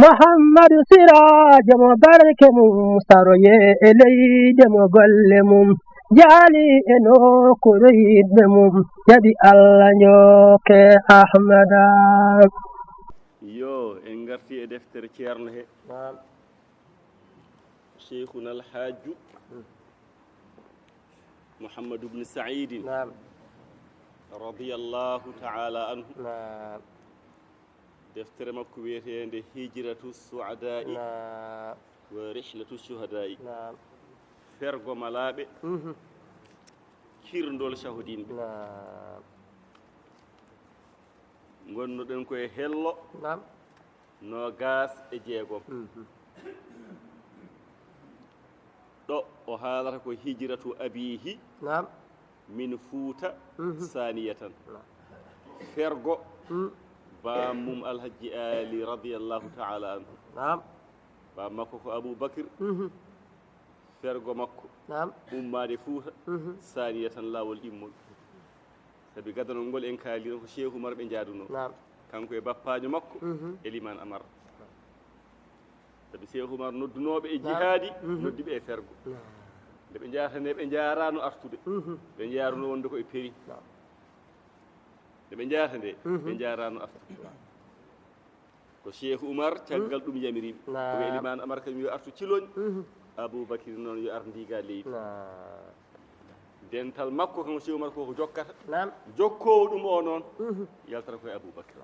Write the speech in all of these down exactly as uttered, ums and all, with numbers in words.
Muhammadu Siraajo mo barke mum, saroye e leyde mo golle mum, jaali e nokkuure yiɗɓe mum, jaɓi Allah njokke Ahmada. Yo, en ngarti e deftere Ceerno he. Naam. Cheikhuna Alhaaju Muhammadu bnu Saidin. Naam. Radiyallahu taala anhu. Naam. Deftere makko wiyeteende Hijratu Suadaa'i. Naam. Wa Rihlatu Shuhadaa'i. Naam. Fergo malaaɓe, mhm, kirndol shahidinɓe. Naam. Ngonnoɗen ko e hello. Naam. Noogaas e jeegom. Mhm. Ɗo o haalata ko hijratu abiihi. Naam. Min Fuuta, mhm, saaniyatan. Naam. Fergo, mm, baam mum Alhaji Ali radiyallahu taala anhu. Naam. Baam makko ko Abu Bakr. Mhm. Fergo makko, naam, ummaade Fuuta, mhm, saaniyatan laawol ɗimmol. Sabi gadanol ngol en kaali ɗon ko Cheikh Oumar ɓe njaadunoo. Naam. Kanko e bappaajo makko, mhm, Eliman Amar. Sabi Cheikh Oumar noddunooɓe e, naam, jihaadi, mhm, noddi ɓe e fergo. Naam. Nde ɓe njaata nde, ɓe njaaraano artude. Mhm. Ɓe njaarunoo wonde ko e peri. Naam. Nde ɓe njaata nde, mhm, ɓe njaaraano artude. Naam. Ko Cheikh Oumar, caggal ɗum yamiri ɓe. Naam. Ko Eliman Amar kam yo artu Ciloñ, mhm, Abu Bakr noon yo ar Ndiga leydi. Naam. Dental makko kanko Cheikh Oumar ko ko jokkata. Naam. Jokkoowo ɗum o noon, mhm, yaltata ko e Abu Bakr.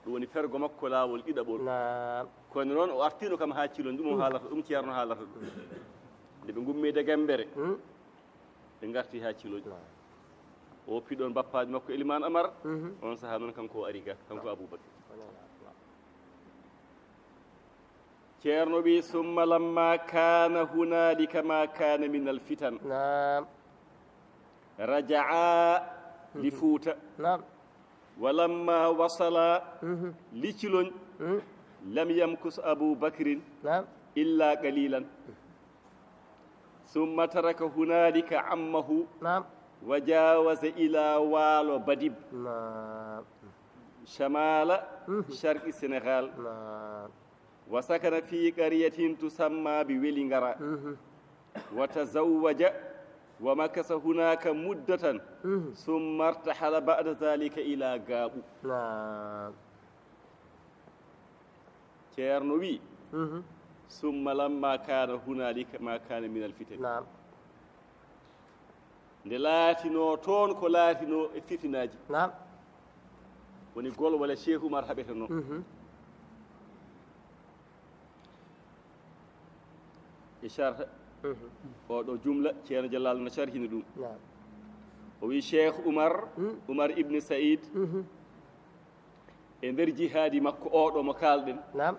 Ɗum woni fergo makko laawol ɗiɗaɓol. Naam. Kono noon o artiino kam haa Ciloñ, ɗum o, mm, haalata, ɗum Ceerno haalata ɗum. Nde ɓe ngummi e Degembere, mm, ɓe ngarti haa Ciloñ. Naam. O woppi ɗoon bappaajo makko Eliman Amar. Mhm. On sahaa noon kanko o ari ga, kanko Abubakar. Ceerno wi, summa lamma kaana hunaalika ma kaana min alfitan. Naam. Rajaa li, mhm, Fuuta. Naam. Wa lamma wasala, mhm, li Ciloñ, mhm, lam yamkus Abu Bakrin, naam, illa qalilan. Summa taraka hunaalika ammahu, naam, wa jaawaza ila Waalo Badib, naam, shamala, mhm, sharqi Senegal. Naam. Wa sakana fi qaryatin tusamma bi Welingara. Mhm. Wa tazawwaja wa makasa hunaka muddatan. Mhm. Summa irtahala ba'da zalika ila Gaaɓu. Naam. Ceerno wi, mhm, summa lamma kana hunalika ma kana min alfitan. Naam. Nde laatinoo toon ko laatinoo e fitinaaji. Naam. Woni golwale Cheikh Oumar haɓetenoo. Mhm. E sharh, mhm, oɗo jumla, Ceerno Jalal no sharhini ɗum. Naam. O wi Cheikh Oumar, mm, Oumar Ibn Saïd, mhm, e nder jihaadi makko oɗo mo kaalɗen, naam,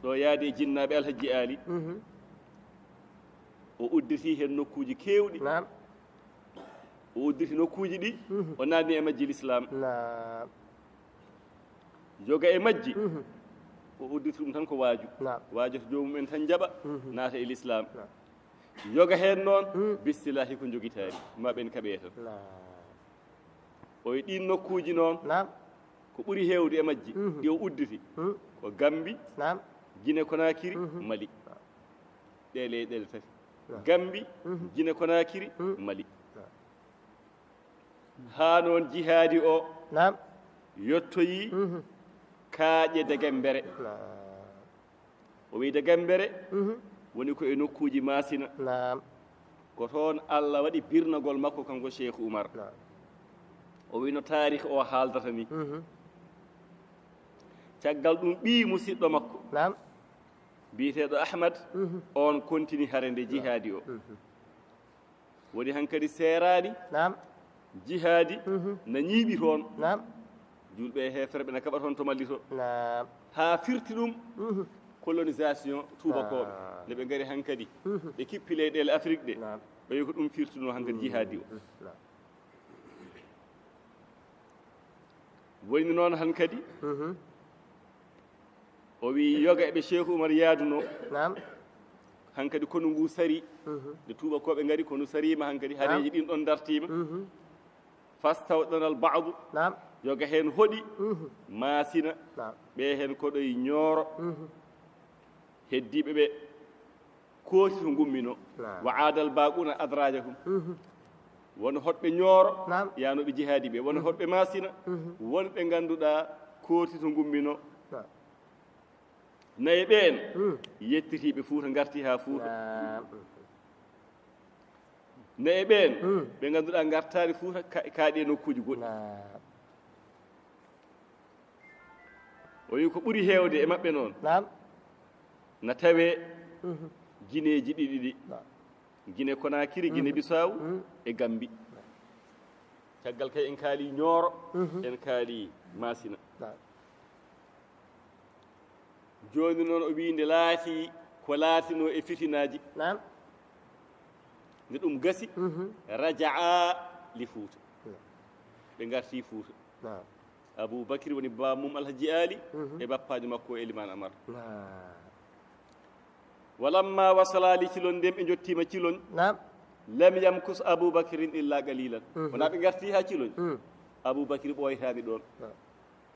ɗo yaade e jinnaaɓe Alhaji Ali, mhm, o udditi heen nokkuuji keewɗi. Naam. O udditi nokkuuji ɗi, mhm, o naatni e majji Lislaam. Naam. Yoga e majji, mhm, o udditi ɗum tan ko waaju. Naam. Waajoto joomum en tan jaɓa, mhm, naata e Lislaam. Naam. Yoga heen noon, mm, bismillaahi ko njogitaari, ma ɓen kaɓee tan. Naam. O e ɗiin nokkuuji noon, naam, ko ɓuri heewde e majji, mhm, ɗi o udditi, mm, ko Gambi, naam, Gine Konakiri, mhm, Mali. Ɗee leyɗeele tati. Naam. Gambi, mhm, Gine Konakiri, mm, Mali. Naam. Haa noon jihaadi o, naam, yottoyi, mhm, kaaƴe Degembere. Naam. O wi Degembere, mhm, woni ko e nokkuuji Maasina. Naam. Ko toon Allah waɗi birnagol makko kanko Cheikh Oumar. Naam. O wi no taarikh o haaldata ni. Mhm. Caggal ɗum ɓii musiɗɗo makko, naam, biyeteeɗo Ahmad, mhm, oon kontini hare nde, naam, jihaadi o. Mhm. Woni hankadi seeraani. Naam. Jihaadi, mhm, na ñiiɓi toon. Naam. Juulɓe e heeferɓe na kaɓa toon to Mali to. Naam. Haa firti ɗum, mhm, colonisation tuubakooɓe. Naam. Nde ɓe ngari hankadi, mhm, ɓe kippi leyɗeele Afrik ɗe. Naam. Ɓe wi ko ɗum firtunoo hankadi, mhm, jihaadi o. Mhm. Naam. Woni noon hankadi. Mhm. O wi yoga eɓe Cheikh Oumar yaadunoo. Naam. Hankadi konu ngu sari. Mhm. Nde tuubakooɓe ngari, konu sariima hankadi. Naam. Hareeji ɗin ɗon dartiima. Mhm. Fastawɗana al ba'du. Naam. Yoga heen hoɗi, mhm, maasina, naam, ɓe heen koɗoy ñooro, mhm, heddiiɓe ɓe kooti to ngumminoo. Naam. Wa aadal baaquuna adraajahum. Mhm. Won hoɗɓe ñooro, naam, yaanooɓe jihaadi ɓe. Won, mhm, hoɗɓe maasina, mhm, won ɓe ngannduɗaa kooti to ngumminoo. Naam. Nayi ɓeen, hmm, yettitiiɓe Fuuta, ngarti haa Fuuta. Naam. Nayi ɓeen, hmm, ɓe ngannduɗaa ngartaani Fuuta, ka-, kaaɗi e nokkuuji goɗɗi. Naam. O wiyi ko ɓuri heewde e maɓɓe noon, naam, na tawee, mhm, gineeji ɗiɗi ɗi. Naam. Gine Konakiri, Gine, mhm, Bisaaw, mhm, e Gambi. Caggal kay en kaali Ñooro, mhm, en kaali Maasina. Naam. Jooni noon o wiyi nde laati ko laatinoo e fitinaaji. Naam. Nde ɗum gasi, mhm, rajaa li Fuuta. Naam. Ɓe ngarti Fuuta. Naam. Abuu Bakri woni baaba mum Alhaji Aali, mhm, e bappaajo makko o Elimaan Amar. Naam. Walamma wasala li Cilon, nden ɓe njottiima Cilon. Naam. Lam yamkus Abuu Bakrin illa qalilan. Mhm. Wonaa ɓe ngarti haa Cilon. Mhm. Abuu Bakri ɓooytaani ɗoon. Naam.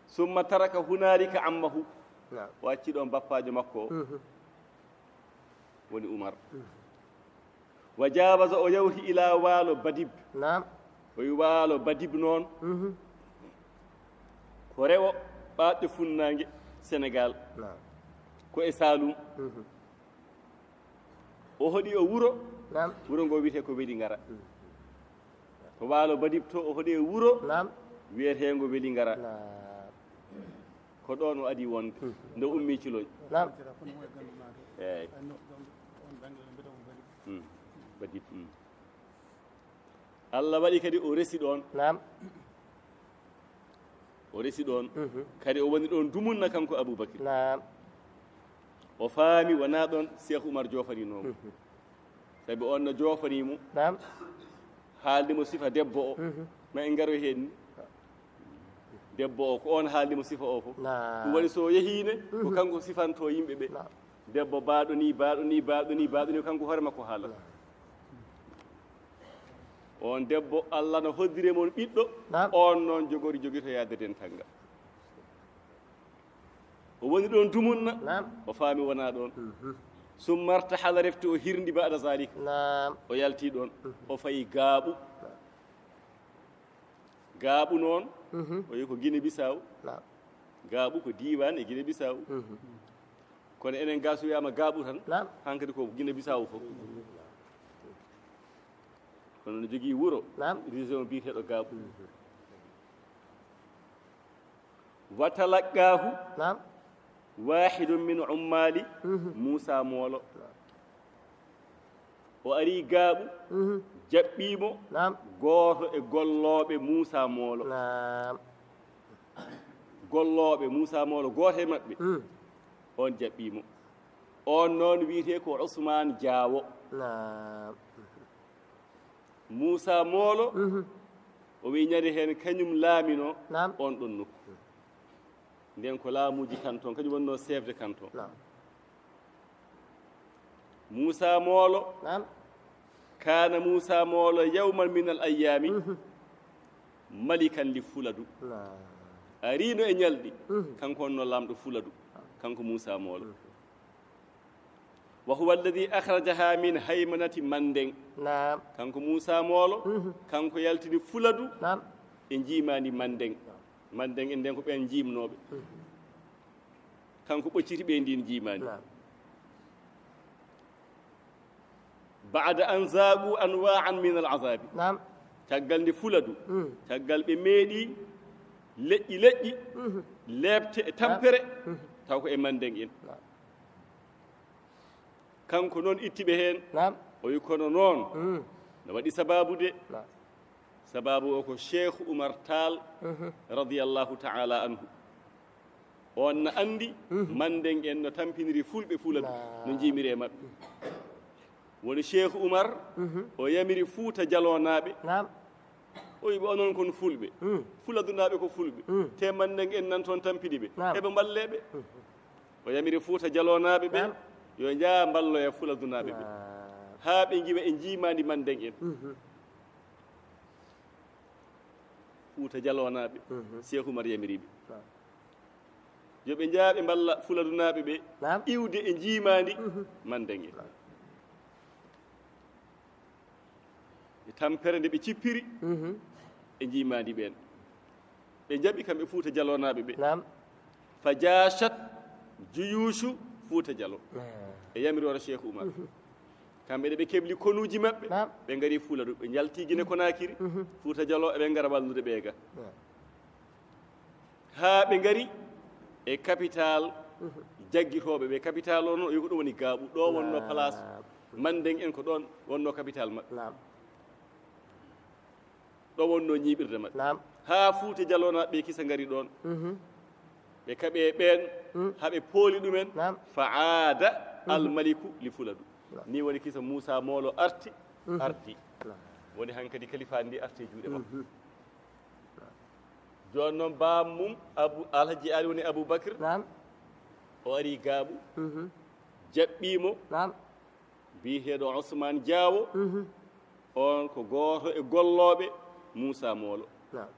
Summa taraka hunaalika ammahu. Naam. O acci ɗoon bappaajo makko o. Mhm. Woni Umar. Mhm. Wa jaawaza, o yawti ila Waalo Badib. Naam. O wi Waalo Badib noon. Mhm. Ko rewo ɓaaɗɗe funnaange Senegaal. Naam. Ko e Saalum. Mhm. O hoɗi o wuro. Naam. Wuro ngo wiyetee ko Welingara. Mhm. To Waalo Badib to, o hoɗi e wuro, naam, wiyeteengo Welingara. Naam. Ko ɗoon o adii wonde, mhm, nde o ummii Ciloñ. Naam. Eey. Mm. Badib, mm. Allah waɗi kadi o resi ɗoon. Naam. O resi ɗoon. Mhm. Kadi o woni ɗoon dumunna kanko Abuu Bakri. Naam. O faami wonaa ɗoon Seeku Umar joofaninomo. Mhm. Sabi oon no joofanii mo. Naam. Haaldi mo sifa debbo o. Mhm. Ma en ngaro heen ni. Debbo o, ko oon haaldi mo sifa o fof. Naam. Ɗum waɗi so o yehii ne, ko, mhm, kanko sifantoo yimɓe ɓe. Naam. Debbo baaɗo ni, baaɗo ni, baaɗo ni, baaɗo ni, kanko hoore makko haalata. Naam. Oon debbo, Allah no hoddiri e mon ɓiɗɗo, naam, oon noon jogori, jogitoyaade dental ngal. O woni ɗoon dumunna, naam, o faami wonaa ɗoon. Mhm. Summa irtahala, refti o hirndi, ba'da zaalika. Naam. O yalti ɗoon, mhm, o fayi Gaaɓu. Naam. Gaaɓu noon, mhm, o yi ko Gine Bisaaw. Naam. Gaaɓu ko diiwaan e Gine Bisaaw. Mhm. Kono enen gaa so wiyaama Gaaɓu tan, naam, hankadi ko Gine Bisaaw fof. Kono no jogii wuro, naam, région biyeteeɗo Gaaɓu. Mhm. Wa talaqqaahu, naam, waahidun min ummaali, mhm, Muusaa Moolo. Naam. O ari Gaaɓu, mhm, jaɓɓii mo, naam, gooto e gollooɓe Muusaa Moolo. Naam. Gollooɓe Muusaa Moolo, gooto e maɓɓe, mm, oon jaɓɓii mo. Oon noon wiyetee ko Usmaan Jaawo. Naam. Muusaa Moolo, mhm, o wiyi ñande heen kañum laaminoo, naam, oon ɗoon nokku. Ndeen ko laamuuji canton, kañum wonnoo chef de canton. Naam. Muusaa Moolo, naam, kaana Muusaa Moolo yawman min al ayyaami, mhm, malikan li Fuladu. Naam. Ariino e ñalɗi, mhm, kanko wonnoo laamɗo Fuladu, kanko Muusaa Moolo. Mhm. Wa huwa alladhi akhrajaha min haymanati Mandeng. Naam. Kanko Muusaa Moolo, mhm, kanko yaltini Fuladu, naam, e njiimaandi Mandeng. Mandeng en ndeen ko ɓeen njiimnooɓe. Mhm. Kanko ɓocciti ɓe ndiin njiimaandi. Naam. Ba'da an zaaqu anwaa'an min al azaabi. Naam. Caggal nde Fuladu, mm, caggal ɓe meeɗi leƴƴi leƴƴi, mhm, leepte e, naam, tampere, mhm, taw ko e Mandeng en. Naam. Kanko noon itti ɓe heen. Naam. O wi kono noon, mm, no waɗi sabaabu de. Naam. Sabaabu o ko Cheikh Oumar Tall, mhm, radiyallahu ta'ala anhu. Oon na anndi, mhm, Mandeng en no tampiniri Fulɓe Fuladu, naam, no njiimiri e maɓɓe. Woni Cheikh Oumar, mhm, o yamiri Fuuta Jalonaaɓe. Naam. O wi ɓe onon kon Fulɓe. Mm. Fuladunaaɓe ko Fulɓe. Mm. Te Mandeng en nan toon tampini ɓe. Naam. Eɓe mballee ɓe. Mhm. O yamiri Fuuta Jalonaaɓe ɓe, naam, yo njaa mballoya Fuladunaaɓe ɓe. Naam. Haa ɓe njiwa e njiimaandi Mandeng en. Mhm. Fuuta Jalonaaɓe, Seeku Umar yamiriiɓe. Naam. Yo ɓe njaa ɓe mballa Fuladunaaɓe ɓe Naam. iwde e njiimaandi Manndeŋ en. E tampere nde ɓe cippiri e njiimaandi ɓeen. Ɓe njaɓi kamɓe Fuuta Jalonaaɓe ɓe. Naam. Fa jaashat juyuushu Fuuta Jalo. Naam. E yamiroore Seeku Umar. Kamɓe ne ɓe kebli konuuji maɓɓe, Naam. ɓe ngari Fuladu, ɓe njalti Gine Konaakiri, Fuuta Jalo, eɓe ngara wallude ɓe ga. Naam. Haa ɓe ngari e capital jaggitooɓe ɓe. Capital o noon, o wi ko ɗum woni Gaaɓu. Ɗo wonno Naam. place Manndeŋ en, ko ɗoon wonno capital maɓɓe. Naam. Ɗo wonno ñiiɓirde maɓɓe. Naam. Haa Fuuta Jalonaaɓe ɓe kisa ngari ɗoon. Mhm. Ɓe kaɓe ɓeen, Mm. haa ɓe pooli ɗumen. Naam. Fa aada Mhm. almaliku li Fuladu. Naam. Ni woni kisa Muusa Moolo arti, Mhm. ardi. Naam. Woni hankadi kalifaandi ndi arti e juuɗe makko. Mhm. Jooni noon baam mum, Abu, Alhaji Ali woni Abu Bakr. Naam. O ari Gaaɓu, Mhm. jaɓɓii mo. Naam. Biyeteeɗo Usmaan Jaawo, Mhm. oon ko gooto e gollooɓe Muusa Moolo. Naam.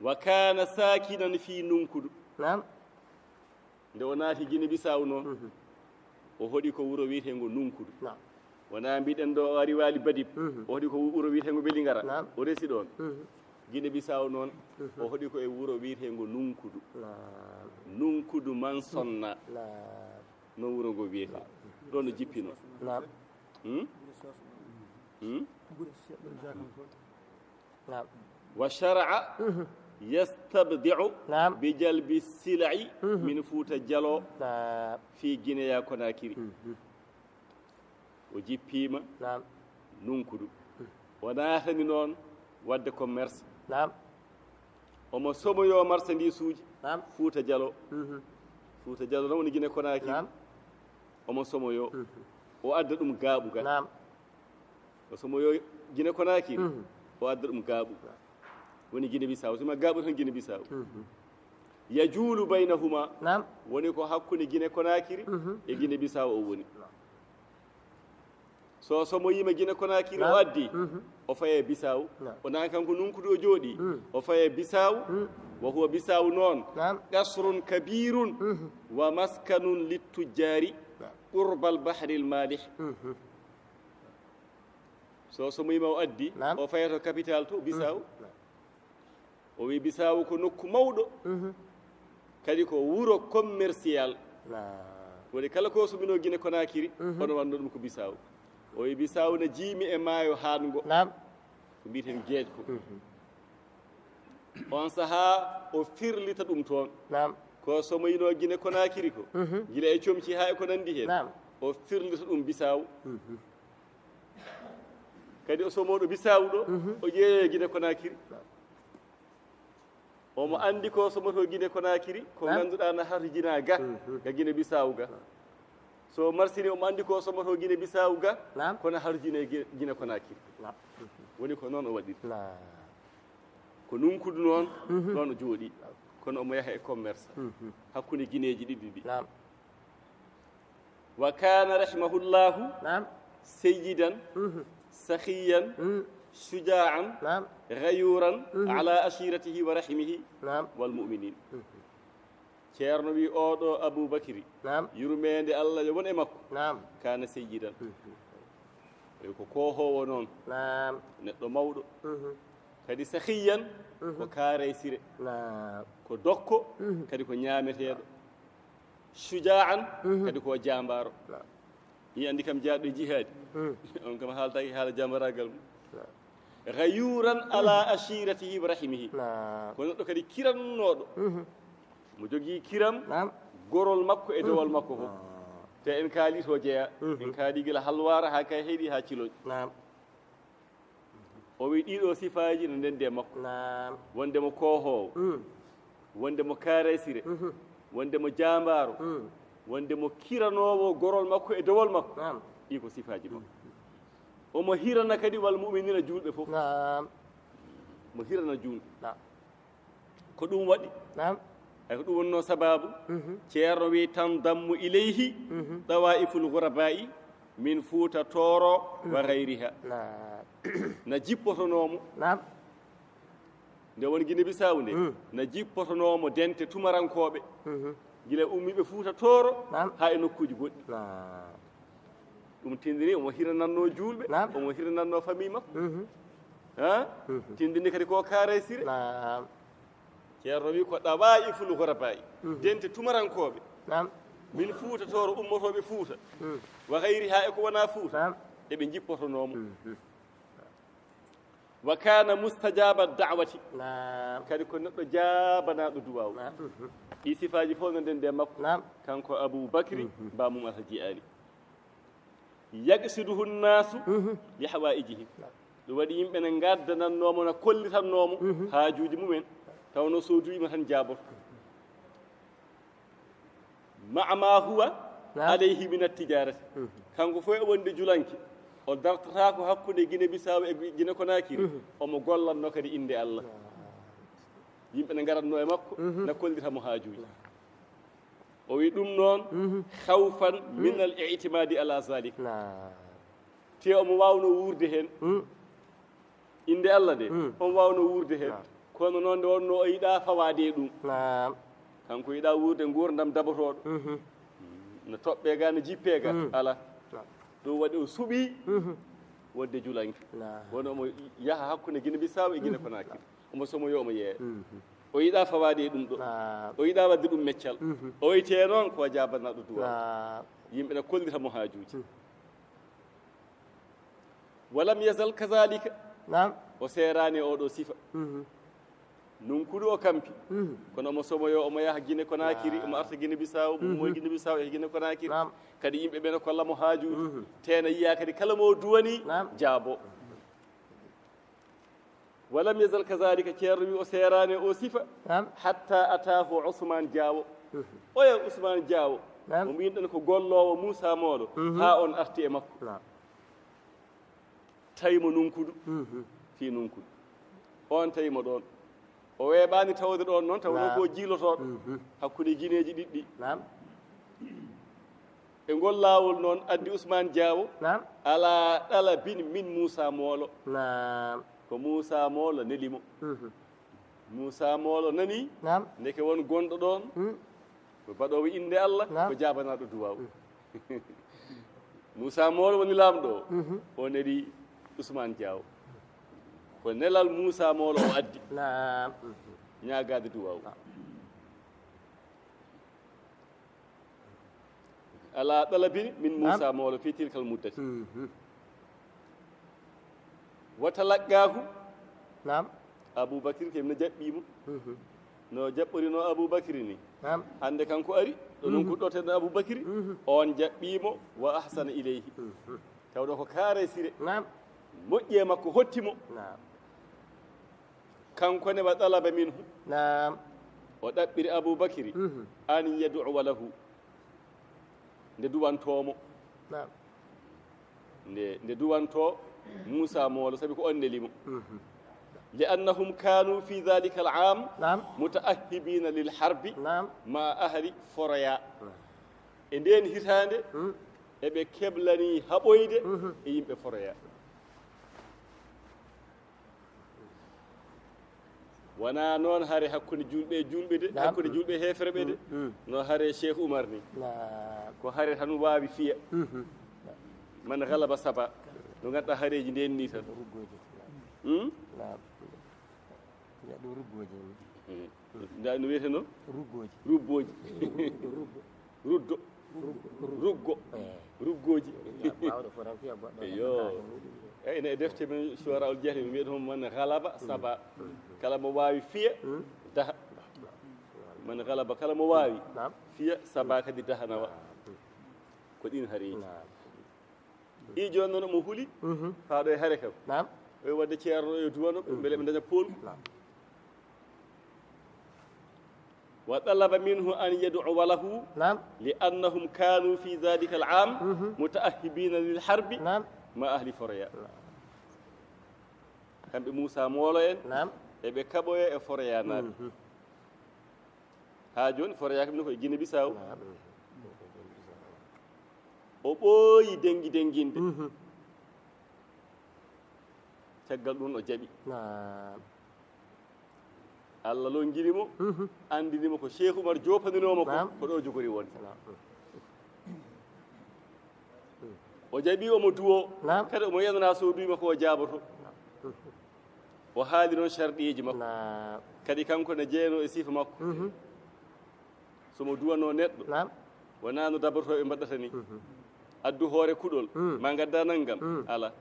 Wa kaana saakinan fii Nunkudu. Naam. Nde o naati Gine Bisaaw noon, Mhm. o hoɗi ko wuro wiyeteengo Nunkudu. Naam. Wonaa mbiɗen ɗo o ari Waali Badib, Mhm. o hoɗi ko wuro wiyeteengo Belingara. Naam. O resi ɗoon. Mhm. Gine Bisaaw noon, Mhm. o hoɗi ko e wuro wiyeteengo Nunkudu. Naam. Nunkudu man sonna. Naam. No wuro ngo wiyetee. Ɗoon no jippinoo. Naam. Hmm? Hmm? Naam. Wa shara'a Mhm. yastabdi'u Naam. bi jalbi sila'i Mhm. min Fuuta Jalo Naam. fii Gineya Konaakiri. Mhm. O jippiima Naam. Nunkudu. O naatani noon waɗde commerce. Naam. Omo somoyoo marchandise uji Naam. Fuuta Jalo. Mhm. Fuuta Jalo noon woni Gine Konaakiri. Naam. Omo somoyoo. Mhm. O adda ɗum Gaaɓu ga. Naam. O somoyoo Gine Konaakiri. Mhm. O adda ɗum Gaaɓu. Woni Gine Bisaaw. Sima Gaaɓu tan Gine Bisaaw. Mhm. Yajuulu baynahuma. Naam. Woni ko hakkunde Gine Konaakiri Mhm. e Gine Bisaaw o woni. So somoyiima Gine Konaakiri o Naam. addi, Mhm. o faya Bisaaw. Naam. O naati kanko Nunkudu o jooɗii. Mm. O faya Bisaaw. Mm. Wa huwa Bisaaw noon. Naam. Qasrun kabiirun Mhm. wa maskanun littujjaari Naam. qurbal bahril maalih. Mhm. So somoyiima o addi, Naam. o faya to capital to Bisaaw. Mhm. Naam. O wi Bisaawu ko nokku mawɗo, Mhm. kadi ko wuro commercial. Naam. Woni kala ko suɓinoo Gine Konaakiri, Mhm. oɗon wannoo ɗum ko Bisaawu. O wi Bisaawu na jiimi e maayo haaɗngo, Naam. ko mbiyeten geej ko. Mhm. On sahaa o firlita ɗum toon. Naam. Ko somoyinoo Gine Konaakiri ko, Mhm. gila e comci haa e ko nanndi heen. Naam. O firlita ɗum Bisaawu. Mhm. Kadi o somooɗo Bisaawu ɗo, Mhm. o ƴeewa Gine Konaakiri. Omo anndi ko somotoo Gine Konaakiri, ko Naam. ngannduɗaa na harjinaa ga, Mhm. ga Gine Bisaawu ga. So marsini omo anndi ko somotoo Gine Bisaawu ga, Naam. kono harjinee Gi-, Gine Konaakiri. Naam. Woni ko noon o waɗiri. Naam. Ko Nunkudu noon, Mhm. ɗoon o jooɗii. Kono omo yaha e commerce. Mhm. Hakkunde Gineeji ɗiɗi ɗi. Naam. Wa kaana rahimahullahu Naam. sayyidan, Mhm. sakhiyan, Mm. shuja'an, Naam. ghayuran, Mhm. ala ashiratihi wa rahimihi Naam. wal mu'minin. Mhm. Ceerno wi oɗo Abubakri, Naam. yurmeende Allah yo won e makko. Naam. Kaana sayyidan. Mhm. Tawi ko koohoowo noon, Naam. neɗɗo mawɗo. Mhm. Kadi sakhiyan, Mhm. ko kaaraysire. Naam. Ko dokko, Mhm. kadi ko ñaameteeɗo. Shuja'an, Mhm. kadi ko jaambaaro. Naam. Ni anndi kam jaaɗo e jihaadi. Mhm. On kam haaltaaki haala jaambaraagal mum. Naam. Ghayuran ala ashiratihi wa rahimihi. Naam. Ko neɗɗo kadi kirannooɗo. Mhm. Mo jogii kiram, Naam. gorol makko e dewol makko fof. Naam. Te en kaali to jeyaa. Mhm. En kaali gila halwaara haa kay heɗi haa ciloñ. Naam. O wi ɗiɗo sifaaji no ndenndi e makko. Naam. Wonde mo koohoowo. Mm. Wonde mo kaaraysire. Mhm. Wonde mo jaambaaro. Mm. Wonde mo kiranoowo gorol makko e dewol makko. Naam. Ɗi ko sifaaji makko. Omo hirana kadi wal mu'minina juulɓe fof. Naam. Mo hirana juulɓe. Naam. Ko ɗum waɗi. Naam. Ay ko ɗum wonnoo sabaabu. Mhm. Ceerno wi tan dammu ilayhi Mhm. dawa'iful ghuraba'i min Fuuta Tooro wa Mhm. ghayriha. Naam. Na jippotonoo mo. Naam. Nde won Gine Bisaaw nde, na jippotonoomo dente tumarankooɓe, gila ummiiɓe Fuuta Tooro haa e nokkuuji goɗɗi. Ɗum tindini omo hiranannoo juulɓe, omo hiranannoo famille makko. Ha? Tindini kadi ko Kaaray Sire. Ceerno wi ko ɗawaa'iful gurabaa'i, dente tumarankooɓe. Min Fuuta Tooro, ummotooɓe Fuuta. Wa gayri haa e ko wonaa Fuuta. Eɓe jippotonoomo. Wa kaana mustajaaba da'wati. Kadi ko neɗɗo jaabanaaɗo duwaaw. Ɗi sifaaji fof no ndende makko. Kanko Abu Bakri, bamum Alhaji Ali. Yaqsiduhu nnaasu li hawaa'ijihim. Ɗum waɗi yimɓe ne ngaddanannoomo, na kollitannoomo haajuuji mumen. Tawnoo so duwiima tan jaaboto. Ma'a ma huwa alayhi min attijarati. Kanko fof e wonde julanke, o dartata ko hakkunde Gine Bisaaw e Gine Konakiri. Omo gollanno kadi innde Allah. Yimɓe ne ngaratno e makko, na kollita mo haajuuji. O wi ɗum noon, khawfan min al i'timadi ala zalik. Te omo waawno wuurde heen. Innde Allah nde, omo waawno wuurde heen. Kono noon nde wonno o yiɗaa fawaade e ɗum. Kanko yiɗaa wuurde nguurndam dabotooɗo. No toɓɓee ga, no jippee ga. Alaa. Ɗum waɗi o suɓii wonde julanke. Woni omo yaha hakkunde Gine Bisaaw e Gine Konakiri. Omo somoyo, omo yeeya. O yiɗaa fawaade e ɗum ɗo. O yiɗaa waɗde ɗum meccal. O wiyetee noon ko jaabanaaɗo duwaaw. Yimɓe ne kollita mo haajuuji. Walam yazal kazalika. O seeraani e oɗo sifa. Nunkudu o kampi. Kono omo somoyo, omo yaha Gine Konakiri, omo arta Gine Bisaaw, omo ummoya Gine Bisaaw e Gine Konakiri. Kadi yimɓe ɓe ne kolla mo haajuuji. Te na yiya kadi kala mo duwani, jaabo. Walam yazal kazalika, Ceerno wi o seeraani o sifa. Hatta ataahu Usmaan Jaawo. Oya Usmaan Jaawo. Mo mbiyɗen ko golloowo Muusaa Moolo. Haa on arti e makko. Tawi mo nunkudu. Fii nunkudu. On tawi mo ɗoon. O weeɓaani tawde ɗoon noon, tawnoo ko jiilotooɗo. Hakkunde gineeji ɗiɗɗi. E ngol laawol noon addi Usmaan Jaawo. Alaa ɗalabin min Muusaa Moolo. Ko Muusaa Moolo neli mo. Muusaa Moolo nani. Ndeke won gonɗo ɗoon. Ko baɗoowo innde Allah, ko jaabanaaɗo duwaaw. Muusaa Moolo woni laamɗo o. O neli Usmaan Jaawo. Ko nelal Muusaa Moolo o addi. Ñaagaade duwaaw. Alaa ɗalabin min Muusaa Moolo fii tilkal muddati. Wa talaqqaahu. Abuu Bakri kam no jaɓɓii mo. No jaɓɓorinoo Abuu Bakri ni. Hannde kanko ari, ɗo noon kuɗɗoten Abuu Bakri, oon jaɓɓii mo, wa ahsana ilayhi. Tawɗo ko Kaaray Sire. Moƴƴi e makko, hotti mo. Kanko ne, wa talaba minhu. O ɗaɓɓiri Abuu Bakri an yadu'wa lahu. Nde duwantoo mo. Nde, nde duwantoo Muusaa Moolo, sabi ko on neli mo. Li annahum kaanu fi dhalika al aam mutaahhibiina lil harbi ma ahli Foroyaa. E ndeen hitaande, eɓe keblanii haɓoyde e yimɓe Foroyaa. Wonaa noon hare hakkunde juulɓe e juulɓe de, hakkunde juulɓe e heeferɓe de. No hare Cheikh Oumar ni. Ko hare tan waawi fiya. Man galaba saba. No ngannduɗaa hareeji ndeen ni tan. Nda no wiyetee noon? Ruggooji. Rubbooji. Ruddo. Ruggo. Ruggooji. Eyyo. Eyyi, ene e defte men Shu'ara'ul Jahiliya, ɓe mbiyata hon man galaba saba. Kala mo waawi fiya, daha. Man galaba, kala mo waawi fiya, saba kadi daha nawa. Ko ɗin hareeji. I jooni noon omo huli faa ɗo e hare kam. O wi wadde ceerno e duwano ɓe, mbele ɓe ndaña poolgu. Wa talaba minhu an yadu'wa lahu li annahum kaanu fi dhalika al aam mutaahhibiina lil harbi ma ahli Foroyaa. Kamɓe Muusaa Moolo en, eɓe kaɓoya e Foroyaanaaɓe. Haa jooni Foroyaa kam ni ko e Gine Bisaaw. O ɓooyi dengi denginde. Caggal ɗum o jaɓi. Naam. Allah longini mo, andini mo ko Cheikh Oumar joopandinoo mo ko, ko ɗo jogori wonde. O jaɓi omo duwo, kadi omo yenana so o duwima ko o jaaboto. O haali noon sharɗiiji makko. Kadi kanko ne jeeyano e sifa makko. So mo duwanoo neɗɗo, wonaa no dabortooɓe mbaɗata ni. Addu hoore kuɗol, ma ngadda nanngam. Ala.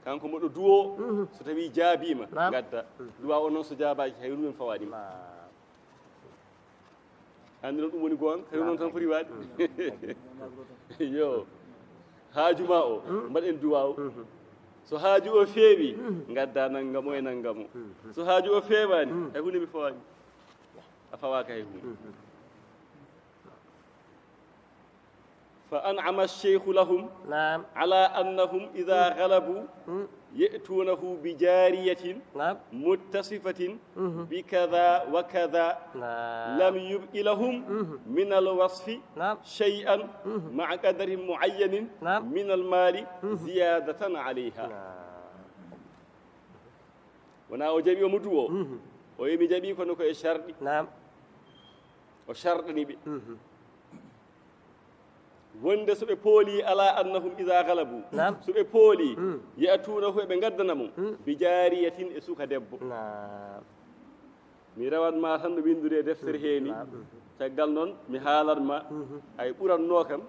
Kanko moɗo duwoo, so tawii jaabiima, ngadda. Duwa o noon so jaabaaki, hay rumen fawaani ma. Anndi noon ɗum woni goonga, kadi noon tan foti waade. Yo. Haaju ma o, mbaɗen duwaaw. So haaju o feewi, ngadda nanngam o e nanngam o. So haaju o feewaani, hay huunde mi fawaani. A fawaaka hay huunde. فأنعم الشيخ لهم على أنهم إذا غلبوا يأتونه بجارية متصفة بكذا وكذا لم يبق لهم من الوصف شيئا مع قدر معين من المال زيادة عليها. Wona o jaɓi omo duwo. O emi jaɓi kono ko e sharɗi. O sharɗani ɓe. Wonde so ɓe pooli, ala annahum ida galabu. So ɓe pooli, ya'tuunahu, eɓe ngaddana mo, bi jaariyatin, e suka debbo. Mi rewan ma tan no winnduri e deftere heeni. Caggal noon, mi haalan ma, ay ɓuranno kam.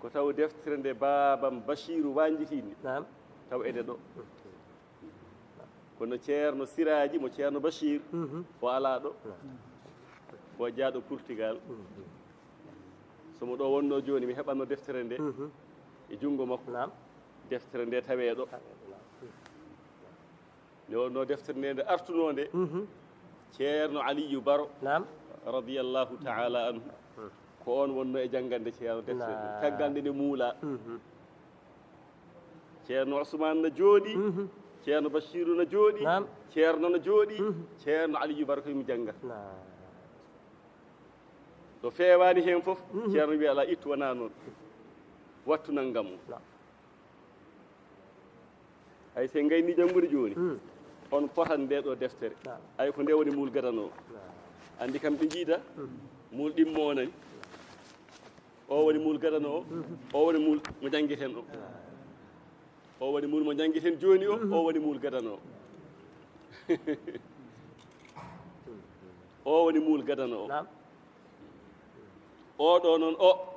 Ko taw deftere nde baabam Bachiru wañjitiinde. Taw ene ɗo. Kono Ceerno Siraaji mo Ceerno Bachir, o alaa ɗo. Ko jaaɗo Portugal. So mo ɗo wonno jooni, mi heɓanno deftere nde e junngo makko. Deftere nde tawee ɗo. Nde wonno deftere nde, nde artunoo nde, Ceerno Aliyu Baro, radiyallahu taala anhu, ko oon wonno e janngande Ceerno deftere nde. Caggal nde nde muulaa. Ceerno Ousmane na jooɗi, Ceerno Bachiru na jooɗi, Ceerno na jooɗi, Ceerno Aliyu Baro ko imo jannga. Ɗo feewaani heen fof, Ceerno wiya, "Alaa, ittu, wonaa noon. Wattu nanngam o." Ay, so en ngayni janngude jooni, on potan nde ɗo deftere. Ay, ko nde woni muul gadano o. Anndi kam ɓe njiida muul ɗimmo o nani. O woni muul gadano o, o woni muul mo janngiten o. O woni muul mo janngiten jooni o, o woni muul gadano o. O woni muul gadano o. Oɗo noon o,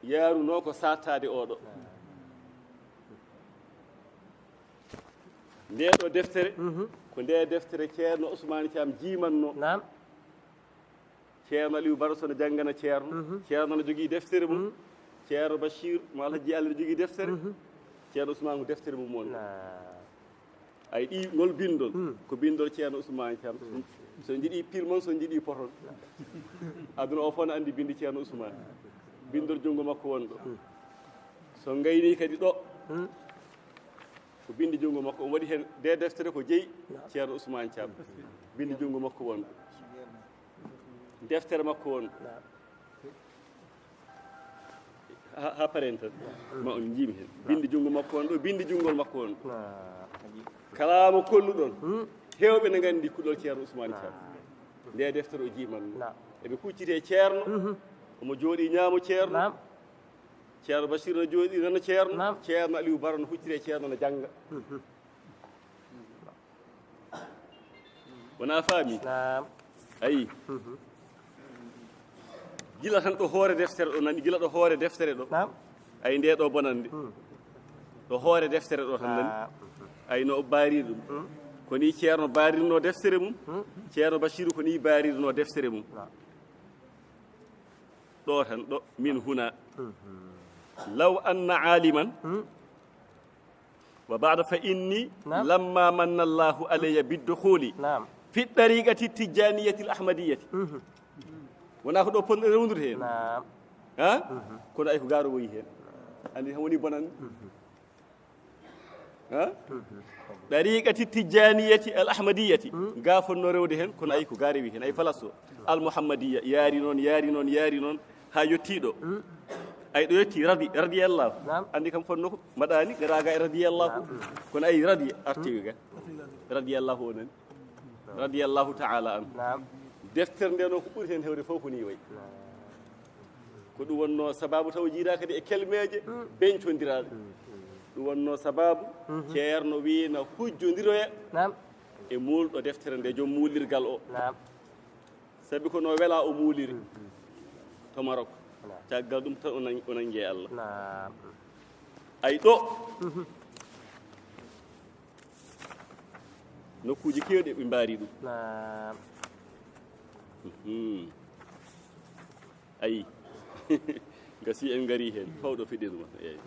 yaarunoo ko saattaade oɗo. Nde ɗo deftere, ko nde deftere Ceerno Ousmane Thiam jiimanno. Ceerno Aliou Baro so no janngana Ceerno. Ceerno no jogii deftere mum. Ceerno Bachir mo Alhaji Ali no jogii deftere. Ceerno Ousmane ko deftere mum won. Ay, ɗi, ngol binndol, ko binndol Ceerno Ousmane Thiam. So njiɗi pil mon, so njiɗi poton. Aduna o fof no anndi binndi Ceerno Ousmane. Binndol junngo makko won ɗo. So ngayni kadi ɗo, ko binndi junngo makko. O waɗi heen nde deftere ko jeyi Ceerno Ousmane Thiam. Binndi junngo makko won ɗo. Deftere makko won. Ha, ha paren tan. Ma on njiimi heen. Binndi junngo makko won ɗo, binndi junngol makko won ɗo. Kala mo kolluɗon, heewɓe ne nganndi kuɗol Ceerno Ousmane Thiam. Nde deftere o jiimanno. Eɓe kucciti e Ceerno, omo jooɗi ñaamo Ceerno. Ceerno Bachir no jooɗi nana Ceerno. Ceerno Aliou Baro no hucciti e Ceerno no jannga. Wona faami? Naam. Ayi. Gila tan ɗo hoore deftere ɗo nani, gila ɗo hoore deftere ɗo. Naam. Ayi, nde ɗo bonande. Ɗo hoore deftere ɗo tan nani. Ayi, no o baari ɗum. Ko ni Ceerno baarirno deftere mum. Ceerno Bachiru ko ni baarirno deftere mum. Ɗo tan ɗo, min huna. Law anna aliman وبعد فإني نعم. لما من الله علي بالدخول نعم. في الطريقة التجانية الأحمدية. مهم. Wona ko ɗo pon rewdude heen. نعم. Ha? مهم. Kono ay ko gaaro woyi heen. Andi hawoni bonan. مهم. Ha? مهم. طريقة التجانية الأحمدية. مهم. Ga fonno rewde heen, kono ay ko gaari wi heen. Ay falaso. Al Muhammadiyya, yaari noon, yaari noon, yaari noon. Ha yettii ɗo. مهم. Ay, ɗo yetti radi, radiyallahu. نعم. Andi kam fonno ko mbaɗani, gara ga e radiyallahu. نعم. Kono ay radi arti ga. رضي الله عنه. Radiyallahu ta'ala anhu. Naam. Deftere nde noon ko ɓuri heen heewde fof ko nii wayi. Naam. Ko ɗum wonnoo sababu taw jiidaa kadi e kelmeeje beñcondiraaɗe. Ɗum wonnoo sababu ceerno wiina hujjondiroya Naam. e muulɗo deftere nde, joom muulirgal o. Naam. Sabi ko no wela o muuliri to Maroc. Naam. Caggal ɗum tan o nan-, o nanngi e Allah. Naam. Ay ɗo. Nokkuuji keewɗi ɓe mbaari ɗum. Naam. Mhm. Ayi. Gasi en ngari heen. Fawɗo fiɗirma. Eey.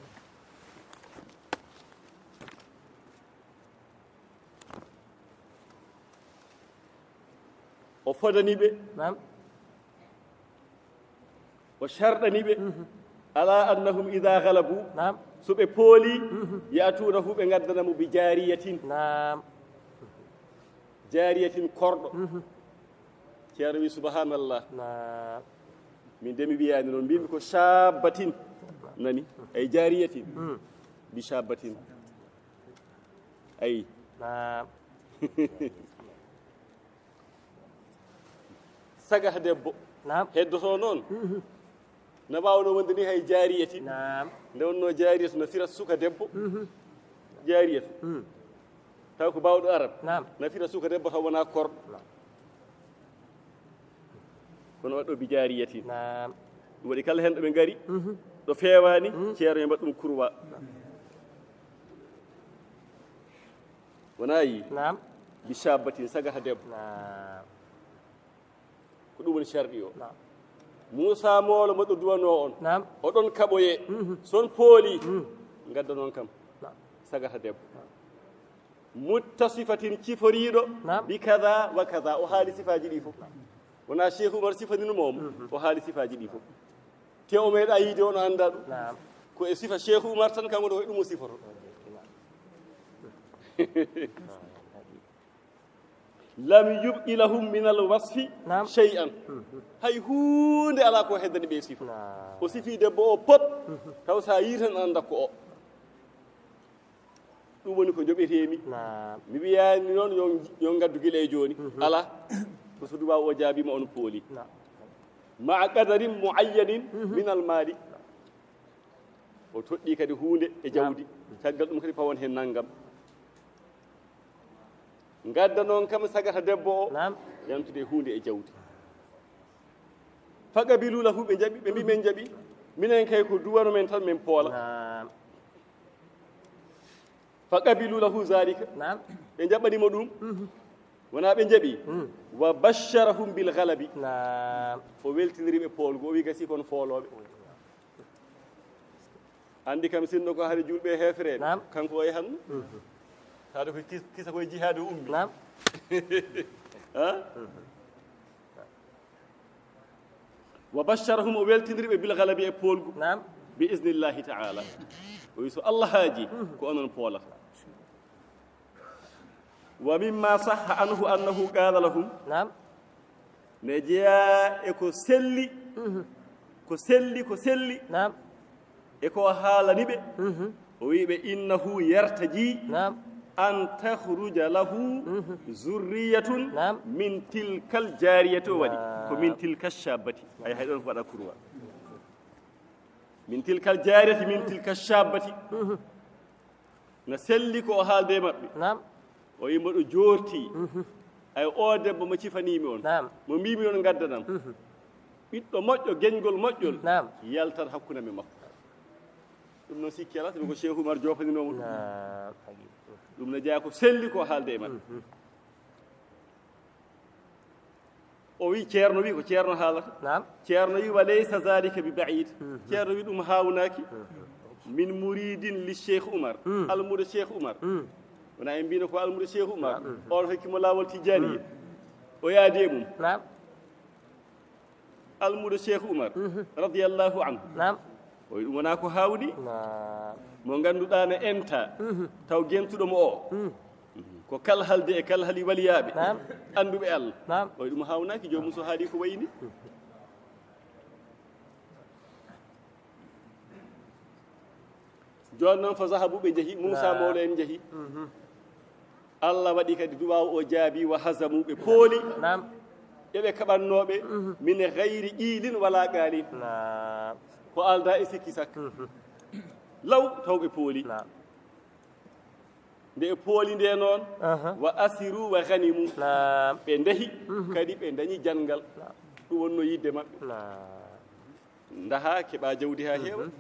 O fodani ɓe. Naam. O sharɗani ɓe. Mhm. Ala annahum ida galabu. Naam. So ɓe pooli, mhm, ya'tuunahu, ɓe ngaddana mo bi jaariyatin. Naam. Jaariyatin korɗo. Mhm. Ceerno wi, subhanallah. Naam. Min de mi wiyaani noon, mbimi ko shabbatin. Nani? Ay jaariyatin. Mhm. Bi shabbatin. Ayi. Naam. Sagata debbo. Naam. Heddoto noon. Mhm. Na waawno wonde ni hay jaariyati. Naam. Nde wonno jaariyatu na fira suka debbo. Mhm. Jaariyatu. Mhm. Taw ko baawɗo arab. Naam. Na fira suka debbo taw wona korɗo. Naam. Kono waɗɗo bi jaariyati. Naam. Ɗum waɗi kala heen ɗo ɓe ngari. Mhm. Ɗo feewaani, mhm, ceerno e mbaɗa ɗum kurwa. Wona yi? Naam. Bi shabbatin, sagata debbo. Naam. Ko ɗum woni sharɗi o. Naam. Muusa Moolo mo ɗo duwanoo on. Naam. O ɗon kaɓoye. Mhm. So on pooli, mhm, ngadda noon kam. Naam. Sagata debbo. Naam. Muttasifatin, ciforiiɗo. Naam. Bi kaza wa kaza. O haali sifaaji ɗi fof. Wona Cheikh Oumar sifanino mo omo. Mhm. O haali sifaaji ɗi fof. Te o meeɗa yiide, ono annda ɗum. Naam. Ko e sifa Cheikh Oumar tan, kanko ɗo, ko ɗum o sifoto. Lam yubqi lahum min al wasfi, naam, shay'an. Mhm. Hay huunde alaa ko heddani ɓe sifa. Naam. O sifi debbo o pop, mhm, taw sa yii tan annda ko o. Ɗum woni ko njoɓeteemi. Naam. Mi wiyaani noon yo, yo ngaddu gila e jooni. Mhm. Alaa. Ko so duwaaw o jaabiima, on pooli. Naam. Ma'a qadarin mu'ayyanin, mhm, min al maali. O toɗɗii kadi huunde e jawdi. Naam. Caggal ɗum kadi pawon heen nanngam. Ngadda noon kam sagata debbo o, naam, yantude huunde e jawdi. Faqabilu lahu, ɓe njaɓi, ɓe mbi, men njaɓi. Minen kay ko duwano men tan, men poola. Naam. Faqabilu lahu zalika. Naam. Ɓe njaɓani mo ɗum. Mhm. Wona ɓe njaɓi. Mhm. Wa basharahum bil ghalabi. Naam. O weltiniri ɓe poolgu, o wi gasi kon foolooɓe. Anndi kam, sinno ko hari juulɓe e heefereɓe, naam, kanko o yahan. Mhm. Taade ko kis-, kisa koye jihaade o ummi. Naam. Ha? Mhm. Wa basharahum, o weltindiri ɓe bil ghalabi, e poolgu. Naam. Bi iznillahi ta'ala. O wi so Allah haaji, mhm, ko onon poolata. Wa mimma sahha anhu annahu qala lahum. Naam. Ne jeyaa e ko selli, mhm, ko selli, ko selli. Naam. E ko haalani ɓe. Mhm. O wi ɓe, innahu yartaji, naam, an takhruja lahu, mhm, zurriyatun, naam, min tilkal jariyati. O waɗi, naam, ko min tilka shabbati. Ay, hay ɗon ko waɗa kurwa. Min tilkal jariyati, min tilka shabbati. Mhm. Na selli ko o haalde e maɓɓe. Naam. O wi mboɗo joorti. Mhm. Ay, o debbo mo cifaniimi on. Naam. Mo mbiimi on ngaddanam. Mhm. Ɓiɗɗo moƴƴo, geñgol moƴƴol. Naam. Yaltat hakkunde am e makko. Ɗum noon sikki alaa, sabi ko Cheikh Oumar joopaninoo mo ɗum. Naam. Ɗum ne jeyaa ko selli ko haalde e maɓɓe. Mhm. O wi, ceerno wi ko ceerno haalata. Naam. Ceerno wi, wa laysa zalika bi ba'id. Mhm. Ceerno wi ɗum haawnaaki. Mhm. Min muridin li Cheikh Oumar. Mhm. Almuudo Cheikh Oumar. Mhm. Wona en mbino ko almuudo Cheikh Oumar. Naam. Mhm. On hokki mo laawol Tijjaani. Mhm. O yaadi e mum. Naam. Almuudo Cheikh Oumar, mhm, radiyallahu anhu. Naam. O wi ɗum wona ko haawni. Naam. Mo ngannduɗaa ne enta, mhm, taw gentuɗo mo o. Mhm. Ko kalhalde e kalhali waliyaaɓe, naam, annduɓe Allah. Naam. O wi ɗum haawnaaki, joomum so haali ko wayi ni. Jooni noon, fa zahabu, ɓe njehi, Muusa, naam, Mawlo en njehi. Mhm. Allah waɗi kadi duwaaw o jaabi, wa hazamu, ɓe pooli. Naam. Ɓe ɓe kaɓannooɓe, min gayri qiilin wala qaalin. Naam. Ko alda e sikki sakka. Law taw ɓe pooli. Naam. Nde ɓe pooli nde noon, aha, wa asiru wa ganimu. Naam. Ɓe ndahi, kadi ɓe ndañi janngal. Naam. Ɗum wonno yidde maɓɓe. Naam. Ndaha, keɓa jawdi ha heewa.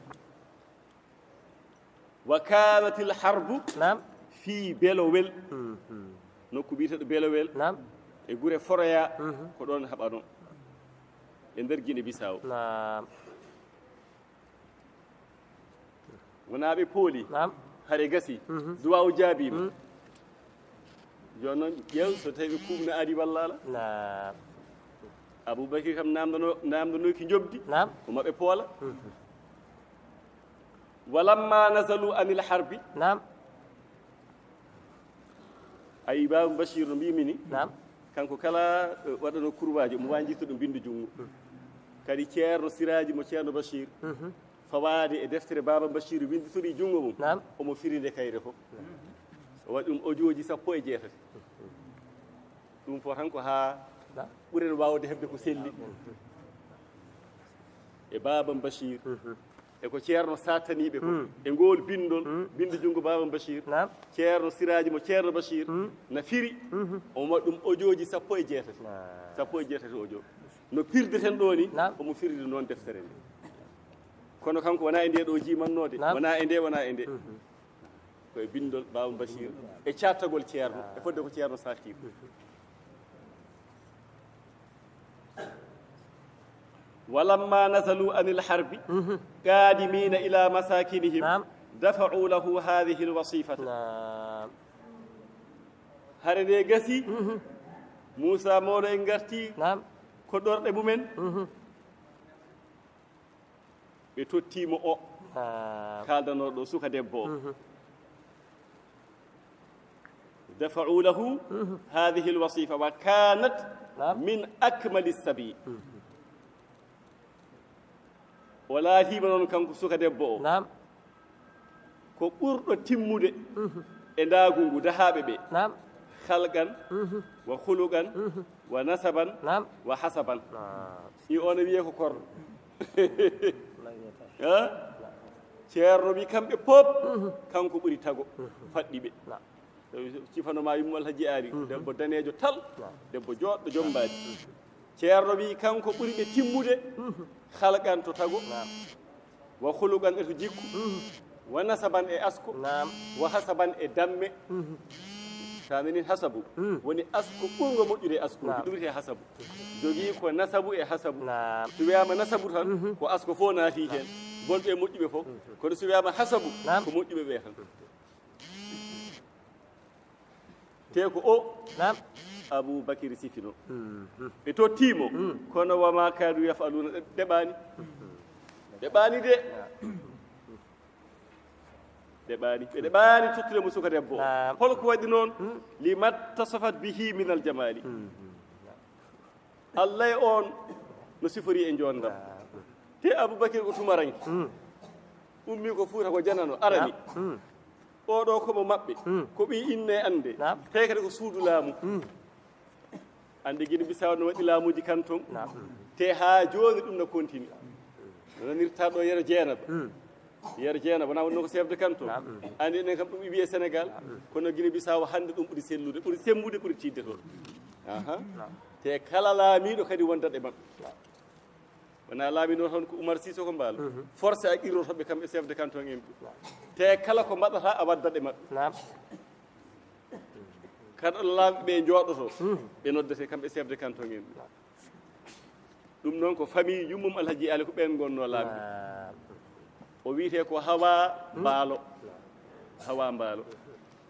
Wa kanatil harbu, naam, fii Belowel. Nokku biyeteeɗo Belowel. Naam. E gure Foroya, ko ɗon haɓano. E nder Guinée Bissau. Naam. Wona ɓe pooli. Naam. Hare gasi. Duwaaw jaabiima. Jooni noon, ƴeew so tawi ɓe kuuɓna aadi walla ala. Naam. Abubakir kam namdano-, namdanoyki njoɓdi. Naam. Ko maɓɓe poola. Walamma nazalu anil harbi. Naam. Ayi, Baaba Bachir no mbimi ni. Naam. Kanko kala, eh, waɗano kurwaaji, omo waawi jittude binndi junngo. Kadi Ceerno Siraaji mo Ceerno Bachir, fawaade e deftere Baaba Bachir winnditori junngo mum, naam, omo firi nde kayre fof. O waɗi ɗum ojooji sappo e jeetati. Ɗum fof tan ko haa, naam, ɓuren waawde heɓde ko selli. E Baaba Bachir. E ko Ceerno sattaniiɓe ko. E ngool binndol, binndi junngo Baaba Bachir. Naam. Ceerno Siraaji mo Ceerno Bachir na firi, omo waɗi ɗum ojooji sappo e jeetati. Naam. Sappo e jeetati ojo. No pirde ten ɗo ni, naam, omo firiri noon deftere nde. Kono kanko wona e nde ɗo jimannoode, naam, wona e nde, wona e nde. Ko e binndol Baaba Bachir, e cattagol Ceerno, e fodde ko Ceerno sattiima. Walamma nazalu anil harbi, qadimina ila masakinihim, naam, dafa'u lahu hadhihi alwasifata. Naam. Hare nde gasi, Muusa Mawɗo en ngarti, naam, ko ɗorɗe mumen. Ɓe tottiimo o, ah, kaaldanooɗo suka debbo o. Dafa'u lahu hadhihi alwasifa wa kanat, naam, min akmali sabi. O laatiima noon kanko suka debbo o. Naam. Ko ɓurɗo timmude e ndaagu ngu dahaaɓe ɓe. Naam. Khalqan, wa khuluqan, wa nasaban, naam, wa hasaban. Naam. I on wiye ko korɗo. Ha? Ceerno wi kamɓe pop, kanko ɓuri tago, faɗɗi ɓe. Naam. Cifano ma yummo Alhaji Aali, debbo daneejo tal, naam, debbo jooɗɗo jombaadi. Ceerno wi kanko ɓuri ɓe timmude, khalqan to tago. Naam. Wa khuluqan e to jikku, wa nasaban e asko, naam, wa hasaban e damme. Sa nani hasabu, woni asko ɓurngo moƴƴude e asko, naam, ɗum wiyetee hasabu. Jogii ko nasabu e hasabu. Naam. So wiyaama nasabu tan, ko asko fof naati heen. Bonɓe e moƴƴuɓe fof. Kono so wiyaama hasabu, naam, ko moƴƴuɓe ɓe tan. Te ko o, naam, Abu Bakiri sifino. Ɓe tottiimo, kono wa ma kadu yaf'aluna, ɗe-, ɗeɓaani. Ɗeɓaani de. Ɗeɓaani. Ɓe ɗeɓaani tottude mo suka debbo o. Naam. Hol ko waɗi noon? Lima tasafat bihi min al jamali. Allah e on no sifori e njoonndam. Te Abubakir ko tumaranke. Ummi ko Fuuta ko janano, arani. Naam. Oɗo ko mo maɓɓe. Ko ɓii inne annde. Naam. Te kadi ko suudu laamu. Annde Guinée Bissau no waɗi laamuuji kanton. Naam. Te haa jooni ɗum no kontini. No nanirta ɗo Yero Jeenaba. Yero Jeenaba wona wonno ko chef de canton. Naam. Anndi enen kam ɗum wiyee Sénégal. Kono Guinée Bissau hannde ɗum ɓuri sellude, ɓuri semmbude, ɓuri tiiɗde toon. Aha. Te kala laamiiɗo kadi wondat e maɓɓe. Wona laamiiɗo tan ko Oumar Sissoko Embaló. Forcé a qirrotoɓe kam e chef de canton en ɓe. Te kala ko mbaɗata a waddat e maɓɓe. Naam. Kala laamiiɓe ɓe njooɗoto, ɓe noddete kam e chef de canton en ɓe. Ɗum noon ko famille yummum Alhaji Ali, ko ɓeen ngonnoo laamɓe. Naam. O wiyetee ko Hawa Mbaalo. Hawa Mbaalo.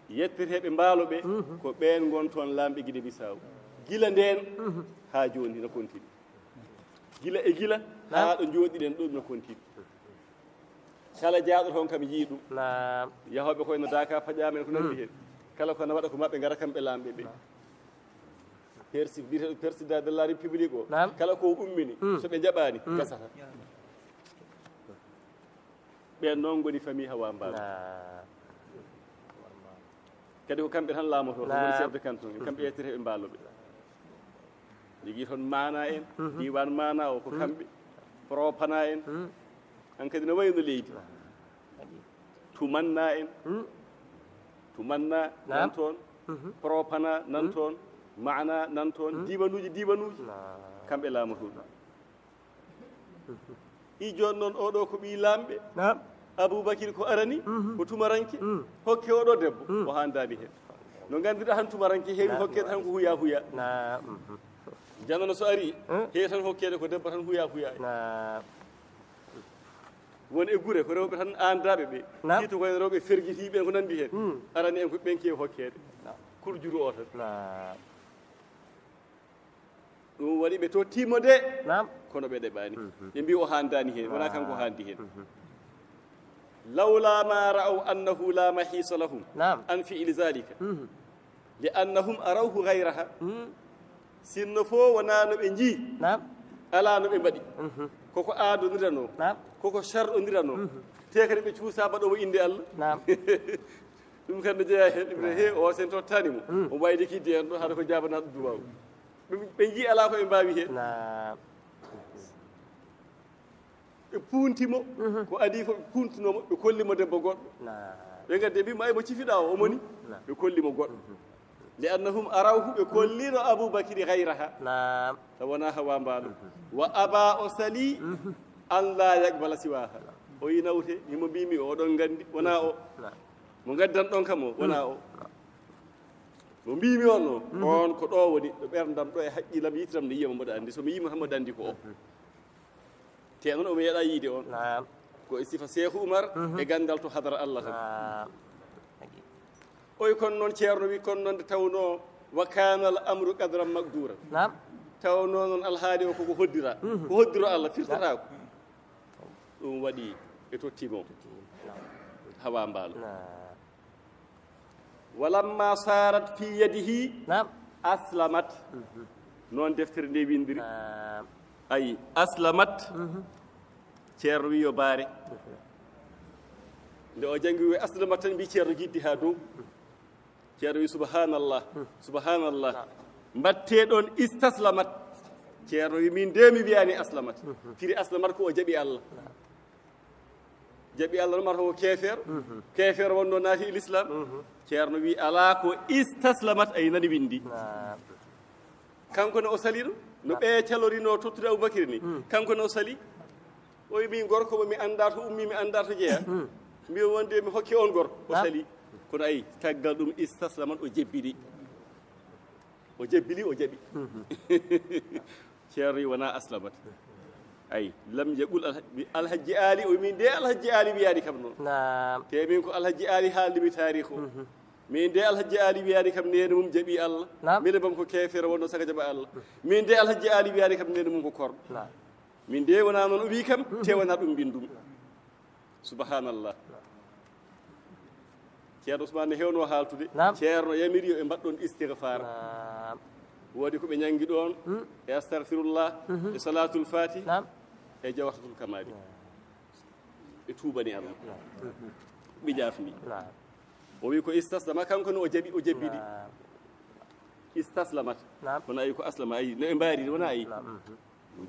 Yetteteeɓe Mbaalo ɓe, ko ɓeen ngon toon laamɓe Guinée Bissau. Gila ndeen haa jooni no kontini. Gila e gila, naam, haa ɗo njooɗiɗen ɗo no kontini. Kala jaaɗo toon kam yii ɗum. Naam. Yahooɓe koye no daaka paƴaama en ko nanndi heen. Kala ko na waɗa ko maɓɓe ngara kamɓe laamɓe ɓe. Persi-, biyeteeɗo président de la République o. Naam. Kala ko ummini, so ɓe njaɓaani, gasata. Ɓeen noon ngoni famille Hawa Mbaalo. Naam. Kadi ko kamɓe tan laamoto, ko woni chef de canton en, kamɓe ƴettete ɓe mbaalo ɓe. Jogii toon maana en, diiwaan maana o ko kamɓe, propana en. Hankadi no wayi no leydi. Tumanna en, tumanna nan toon, propana nan toon, maana nan toon, diiwanuuji, diiwanuuji. Kamɓe laamoto ɗum. I jooni noon oɗo ko ɓii laamɓe. Abubakir ko arani, ko tumaranke, hokke oɗo debbo, o haandaani heen. No nganndirɗa tan tumaranke heewi hokkeede tan ko huya huya. Janano so ari, heewi tan hokkeede ko debbo tan huya huya. Won e gure ko rewɓe tan aandaaɓe ɓe. Naam. Surtout ko en rewɓe fergitiiɓe en ko nanndi heen. Arani en ko ɓen keewi hokkeede. Kurjuru o tan. Ɗum waɗi ɓe tottiimo de. Naam. Kono ɓe ɗeɓaani. Ɓe mbi o haandaani heen, wonaa kanko haandi heen. Lawla ma ra'aw annahu la mahisa lahum an fi'li zalika. Li annahum arawhu ghayraha. Sinno fof wonaa no ɓe njii. Naam. Alaa no ɓe mbaɗi. Koko aadondiranoo. Naam. Koko shar'ondiranoo. Te kadi ɓe cuusaa mbaɗoowo innde Allah. Naam. Ɗum kadi no jeyaa heen, ɗum he o sen tottaani mo. Omo wayi de kiddi en ɗo, hara ko jaabanaaɗo duwaaw. Ɗum ɓe njii alaa ko ɓe mbaawi heen. Naam. Ɓe puunti mo, ko adii fof ɓe puuntunoo mo, ɓe kolli mo debbo goɗɗo. Naam. Ɓe ngaddi mbi mo, "Ay mo cifiɗaa o, o moni?" Naam. Ɓe kolli mo goɗɗo. Li annahum arawhu, ɓe kolliino Abubakiri ghayraha. Naam. Taw wonaa Hawa Mbaalo. Wa aba, o sali, an la yaqbala siwaha. O yi nawte, himo mbiimi o, oɗon nganndi, wonaa o. Naam. Mo ngaddan ɗon kam o, wonaa o. Mo mbiimi on o, on ko ɗo woni, ɗo ɓerndam, ɗo e haqqillam, yitiram nde yiyama mboɗo anndi. So mi yii Muhammad anndi ko o. Te noon omo yeeɗa yiide on. Naam. Ko e sifa Seeku Umar, e ganndal to hadara Allah tan. Naam. Oy, kono noon Ceerno wi, kono noon nde tawnoo, wa kaana al amru qadran maqduran. Naam. Tawnoo noon alhaali o koko hoddira. Ko hoddiro Allah firtataako. Ɗum waɗi ɓe totti mo. Naam. Hawa Mbaalo. Naam. Walamma sarat fi yadihi, naam, aslamat. Noon deftere nde windiri. Naam. Ayi, aslamat. Ceerno wi yo baare. Nde o janngi wi aslamat tan mbi Ceerno jiddi haa dow. Ceerno wi subhanallah, subhanallah. Naam. Mbatte ɗon istaslamat. Ceerno wi min de mi wiyaani aslamat. Firi aslamat ko o jaɓi Allah. Naam. Jaɓi Allah no mata ko keefeero. Keefeero wonno naati e l'islam. Ceerno wi alaa ko istaslamat, ay nani windi. Naam. Kanko ne o sali ɗum. No ɓe calorino tottude Abubakir ni. Kanko ne o sali. O wi min gorko mo mi anndaa to ummi, mi anndaa to jeya. Mbi wonde mi hokke on gorko. O sali. Kono ay, taggal ɗum istaslamat o jebbidi. O jebbili, o jaɓi. Ceerno wi wonaa aslamat. Ay, lam yaqul Alha-, wi Alhaji Ali, o wi min de Alhaji Ali wiyaani kam noon. Naam. Te min ko Alhaji Ali haalnimi taariikh o. Min de Alhaji Ali wiyaani kam neene mum jaɓi Allah. Naam. Minen bam ko keefeero wonno saka jaɓa Allah. Min de Alhaji Ali wiyaani kam neene mum ko korɗo. Naam. Min de wonaa noon o wi kam, te wonaa ɗum mbindum. Subhanallah. Ceerno Ousmane ne heewno haaltude. Naam. Ceerno yamiri yo ɓe mbaɗɗon istighfar. Naam. Woodi ko ɓe ñanngi ɗoon, e astaghfirullah, e salatul fatih, naam, e jawharatul kamali. Naam. Ɓe tuubani Allah. Naam. Ɓe jaafni. Naam. O wi ko istaslama, kanko ne o jaɓi, o jaɓɓiɗi. Naam. Istaslamat. Naam. Kono ayi ko aslama, ayi, no ɓe mbaari, wona ayi. Naam.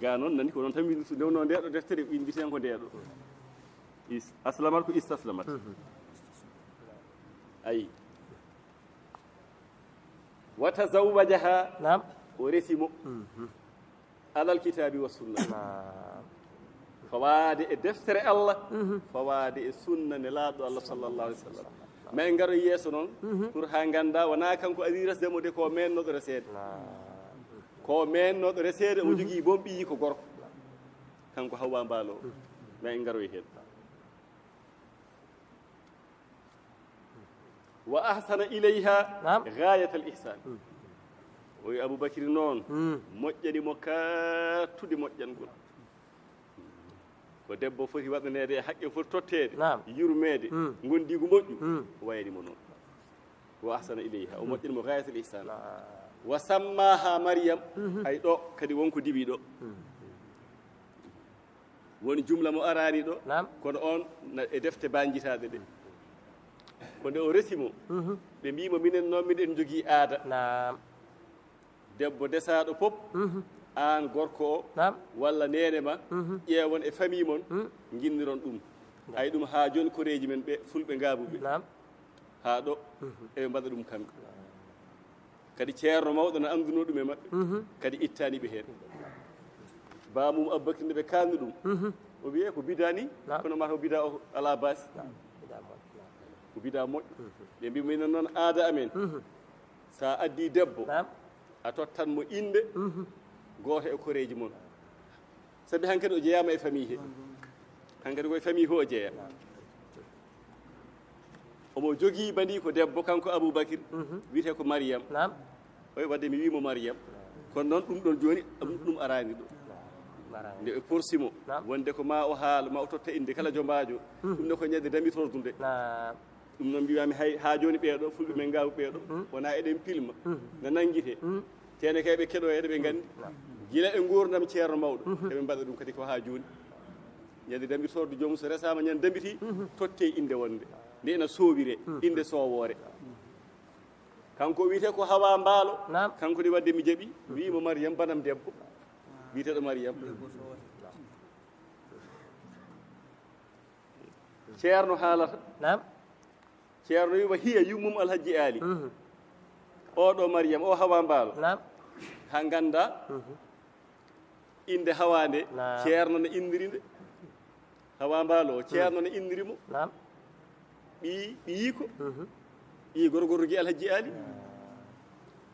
Ga noon nani ko noon tan windi, so ndewnoo ndeeɗo deftere, winditen ko ndeeɗo. Is-, aslamat ko istaslamat. Ayi. Wa tazawwajaha. Naam. O resi mo. Alal kitaabi wa sunna. Naam. Fawaade e deftere Allah, fawaade e sunna nelaaɗo Allah sallallahu alaihi wasallam. Ma en ngaro yeeso noon, pour haa ngannda, wonaa kanko adii resde mo de, ko meennooɗo reseede. Naam. Ko meennooɗo reseede, o jogii boom ɓiyi ko gorko. Kanko Hawwa Mbaalo. Ma en ngaroy heen. Wa ahsana ilayha, naam, ghayatal ihsan. O wi Abubakri noon, moƴƴani mo kaattude moƴƴangol. Ko debbo foti waɗaneede e haqqe, foti totteede, naam, yurmeede, ngondiigu moƴƴu, wayani mo noon. Wa ahsana ilayha, o moƴƴani mo ghayatal ihsan. Naam. Wa sammaha Maryam, ay ɗo kadi won ko diwi ɗo. Woni jumla mo araani ɗo, naam, kono on na e defte banjitaaɗe ɗe. Ko nde o resi mo, ɓe mbii mo, "Minen noon miɗen njogii aada." Naam. Debbo desaaɗo pop, aan gorko o, naam, walla neene ma, ƴeewon e famille mon, nginniron ɗum. Ay ɗum haa jooni koreeji men ɓe fulɓe ngaabuɓe. Naam. Haa ɗo, eɓe mbaɗa ɗum kamɓe. Kadi ceerno mawɗo na anndunoo ɗum e maɓɓe, kadi ittaani ɓe heen. Baamum Abubakri nde ɓe kaalni ɗum, o wiyee ko bidaa ni, naam, kono mata o bidaa o alaa baasi. Naam, bidaa moƴƴo, naam. Ko bidaa moƴƴo. Ɓe mbii mo, "Minen noon aada amen, so a addii debbo, naam, a tottan mo innde gooto e koreeji mon." Sabi hankadi o jeyaama e famille he. Hankadi koye famille he o jeyaa. Omo jogii bandi ko debbo, kanko Abubakir, wiyetee ko Mariyam. Naam. Oy, wadde mi wii mo Mariyam. Kono noon ɗum ɗon jooni, ɗum, ɗum araani ɗo. Naam. Nde ɓe porsi mo, naam, wonde ko ma o haala, ma o totta innde kala jombaajo. Ɗum ne ko ñande damitorde nde. Naam. Ɗum noon mbiyaami hay haa jooni ɓeeɗo, fulɓe men ngaabu ɓeeɗo, wonaa eɗen pilma, na nanngitee. Teene kay ɓe keɗoo eɗe ɓe nganndi. Gila e nguurndam ceerno mawɗo, eɓe mbaɗa ɗum kadi ko haa jooni. Ñande damitorde joomum so resaama, ñande dambiti, tottee innde wonde. Nde ena soowiree, innde soowoore. Kanko wiyetee ko Hawa Mbaalo, naam, kanko ni wadde mi jaɓi, wii mo Mariyam banam debbo, wiyeteeɗo Mariyam. Ceerno haalata. Naam. Ceerno wiima hiya yummum Alhaji Aali. Mhm. Oɗo Mariyam, o Hawa Mbaalo. Naam. Haa ngannda, mhm, innde Hawa nde, naam, ceerno ne inniri nde. Hawa Mbaalo, ceerno ne inniri mo. Naam. Ɓii, ɓiyiiko. Mhm. Ɓii gorko Rugi Alhaji Aali.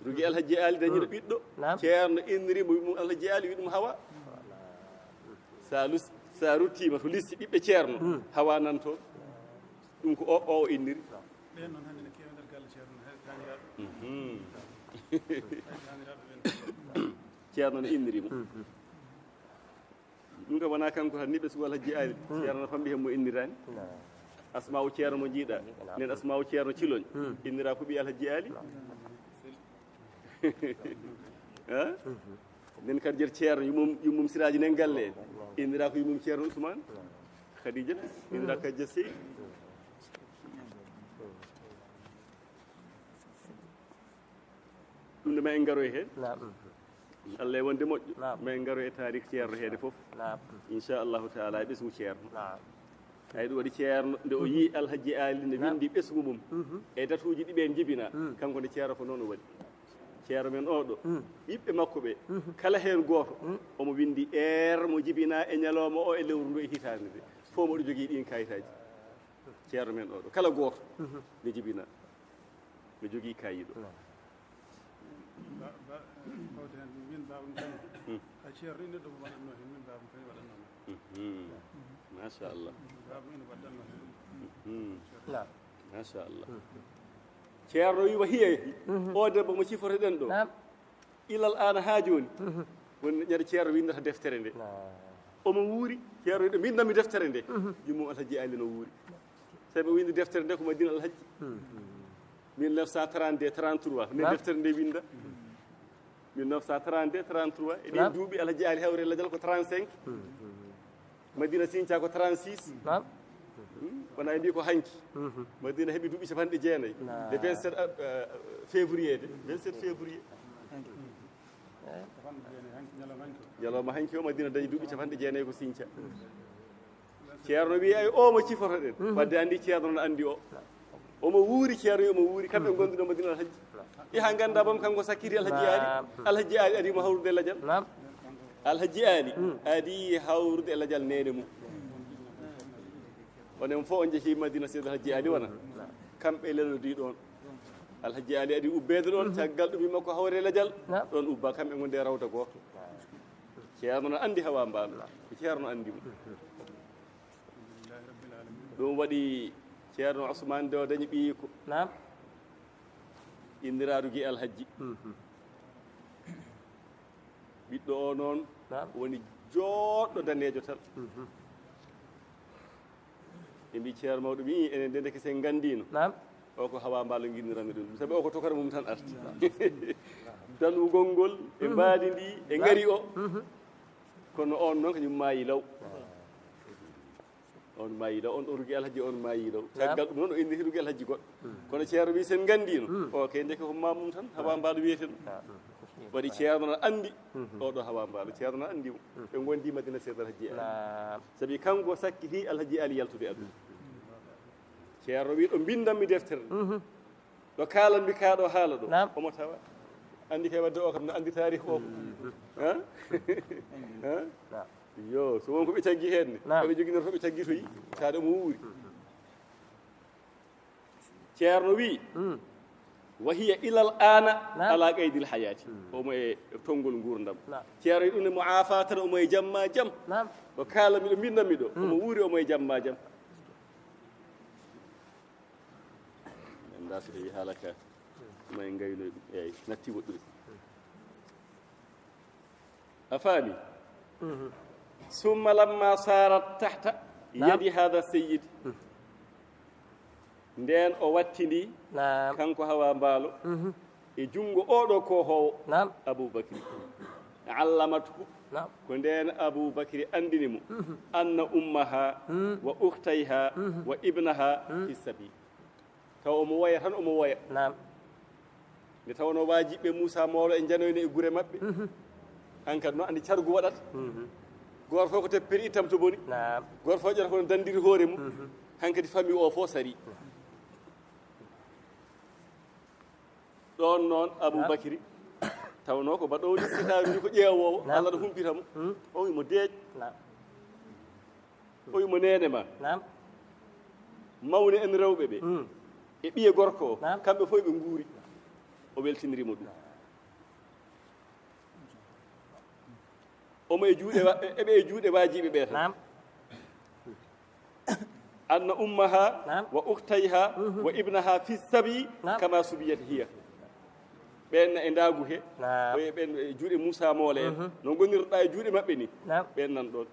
Rugi Alhaji Aali dañiɗo ɓiɗɗo. Naam. Ceerno inniri mo, wi'i ɗum Alhaji Aali, wi'i ɗum Hawa. Sa lus-, sa ruttiima to liste ɓiɓɓe ceerno, hmm, Hawa nan toon. Ɗum ko o, o inniri. Ɓeen noon hannde ne keewi nder galle ceerno, hay taaniraaɓe. Mhm. Hay taaniraaɓe ɓeen. Ceerno ne inniri mo. Mhm. Ɗum kam wonaa kanko tan, ni ɓesngu Alhaji Aali. Hmm. Ceerno no famɗi heen mo inniraani. Naam. Asmaawu ceerno mo njiiɗa. Naam. Nden Asmaawu ceerno Ciloñ. Hmm. Innira ko ɓii Alhaji Aali. Naam. Hein? Mhm. Nden kadi jeer ceerno, yummum, yummum Siraaji nen galle en. Naam. Innira ko yummum ceerno Ousmane. Naam. Khadijat. Innira ko Khadijat Sey. Ɗum nde ma en ngaroy heen. Naam. Allah e wonde moƴƴo. Naam. Ma en ngaroy e taariik ceerno heede fof. Naam. Inchallahu taala e ɓesngu ceerno. Naam. Ay ɗum waɗi ceerno, nde o yii Alhaji Aali ne, naam, winndi ɓesngu mum, mhm, e datuuji ɗi ɓe njibina, mm, kanko nde ceerno ko noon o waɗi. Ceerno men oɗo, mm, ɓiɓɓe makko ɓe, mhm, kala heen gooto, mm, omo winndi heure mo jibina e ñalawma o e lewru ndu e hitaande nde. Fof mboɗo jogii ɗiin kayitaaji. Ceerno men oɗo, kala gooto, mhm, nde jibina, no jogii kayit o. Naam. Ba-, ba-, fawde heen, min baabam kañum. Hmm. Hay ceerno ina ɗo waɗatnoo heen, min baabam kañum waɗatnoo heen. Mhm. Machallah. Baabam ina waɗatnoo heen. Mhm. Naam. Machallah. Mhm. Ceerno wiima hiye, mhm, o debbo mo cifotoɗen ɗo. Naam. Ilal aana haa jooni. Mhm. Woni ñande ceerno winndata deftere nde. Naam. Omo wuuri, ceerno wiɗo mbinndanmi deftere nde. Mhm. Yummum Alhaji Aali no wuuri. Sabi o winndi deftere nde ko Madina Alhaji. Mhm. Mille neuf cent trente-deux, trente-trois, nde, naam, deftere nde winnda. Mille neuf cent trente-deux, trente-trois, e ɗin, naam, duuɓi Alhaji Aali hawri e lajal ko trente-cinq. Mhm. Madina Sinca ko trente-six. Naam. Hmm? Kono en mbii ko hanki. Mhm. Madina heɓi duuɓi capanɗe jeenayi. Naam. Le vingt-sept, euh, février de. Vingt-sept février. Ñalawma hanki o, Madina dañi duuɓi capanɗe jeenayi ko Sinca. Ceerno wiyi, ay, o mo cifotoɗen. Mhm. Wadde anndi ceerno no anndi o. Omo wuuri, ceerno omo wuuri, kamɓe, mhm, ngonduno Madina Alhaji. I haa ngannda bom kanko sakkiti Alhaji Aali. Naam. Alhaji Aali adi mo hawrude lajal. Naam. Alhaji Aali, hmm, adi hawrude lajal neene mum. Onon fof on njehi Madina Seydi Alhaji Aali wona. Naam. Kamɓe lelodii ɗoon. Alhaji Aali adi ubbeede ɗoon, mhm, caggal ɗum yimɓe ko hawre lajal. Naam. Ɗoon ubba, kamɓe ngonde rawda gooto. Ceerno no anndi Hawa Mbaalo. Naam. Ko ceerno anndi mo. Mhm. Ɗum waɗi ceerno Ousmane de o dañi ɓiyiiko. Naam. Inndiraaɗo Gi Alhajji. Mhm. Ɓiɗɗo o noon, naam, woni jooɗɗo daneejo tan. Mhm. Ɓe mbii ceerno mawɗo, mi ii enen de ndeke sen nganndiino. Naam. O ko Hawa Mbaalo nginndiranmi ɗum. Sabi o ko tokara mum tan arti. Danwugol ngol, e, mhm, mbaadi ndi, e, naam, ngari o. Mhm. Kono on noon kañum maayi law. Naam. On maayi ɗo, on ɗo rugi Alhaji, on maayi ɗo. Naam. Caggal ɗum noon, o inniti rugi Alhaji goɗɗo. Kono Ceerno wi, sen nganndino, o kay ndeke ko maamum tan, Hawa Mbaalo wiyetee ɗum. Waɗi Ceerno no anndi, o ɗo Hawa Mbaalo, Ceerno no anndi mo. Ɓe ngondi Madina Seydi Alhaji Ali. Naam. Sabi kanko sakkiti Alhaji Ali yaltude aduna. Ceerno wi, ɗo mbinndanmi deftere nde. Ɗo kaalanmi kaa ɗo haala ɗo. Naam. Omo tawa. Anndi kay wadde o kam no anndi taarih o. Ha? Ha? Naam. Yo, so won ko ɓe caggi heen ne. Naam. Ko ɓe joginor ko ɓe caggitoyi. Taade omo wuuri. Ceerno wi, wa hiya ilal aana ala qaydil hayaati. Omo e tonngol nguurndam. Naam. Ceerno wi ɗum ne mo aafa tan, omo e jamma jam. Naam. Ɗo kaalanmi ɗo, mbinndanmi ɗo. Omo wuuri, omo e jamma jam. En ndaa so tawi haala ka, ma en ngaynoy ɗum. Eey, natti woɗɗude. A faami? Summa lamma sarat tahta yadi hada sayyid. Ndeen o wattindi, naam, kanko Hawa Mbaalo, e junngo oo ɗo koohoowo, naam, Abubakri. Allamathu. Naam. Ko ndeen Abubakri anndini mo, anna ummaha wa ukhtayha wa ibnaha fi sabil. Taw omo woya tan, omo woya. Naam. Nde tawnoo waajiɓe Muusa Moolo e njanoyno e gure maɓɓe. Hankadi noon anndi cargu waɗata. Gooto fof ko teppere ittam to boni. Naam. Gooto fof ƴetta kono danndiri hoore mum. Hankadi famille o fof sari. Ɗoon noon Abubakri, tawnoo ko mbaɗoowo listitaaru ndi, ko ƴeewoowo, naam, Allah no humpita mo. O wi mo deeƴ. Naam. O wi mo neene ma. Naam. Mawne en rewɓe ɓe. E ɓiye gorko o. Naam. Kamɓe fof ɓe nguuri. O weltiniri mo ɗum. Omo e juuɗe wa-, e-, eɓe e juuɗe waajiɓe ɓe tan. Naam. Anna ummaha, naam, wa ukhtayha wa ibnaha fi sabi, naam, kama subiyat hiya. Ɓeen na e ndaagu he. Naam. Ɓe-, ɓeen e juuɗe Muusa Moolo en. No ngonirɗa e juuɗe maɓɓe ni. Naam. Ɓeen nan ɗoon.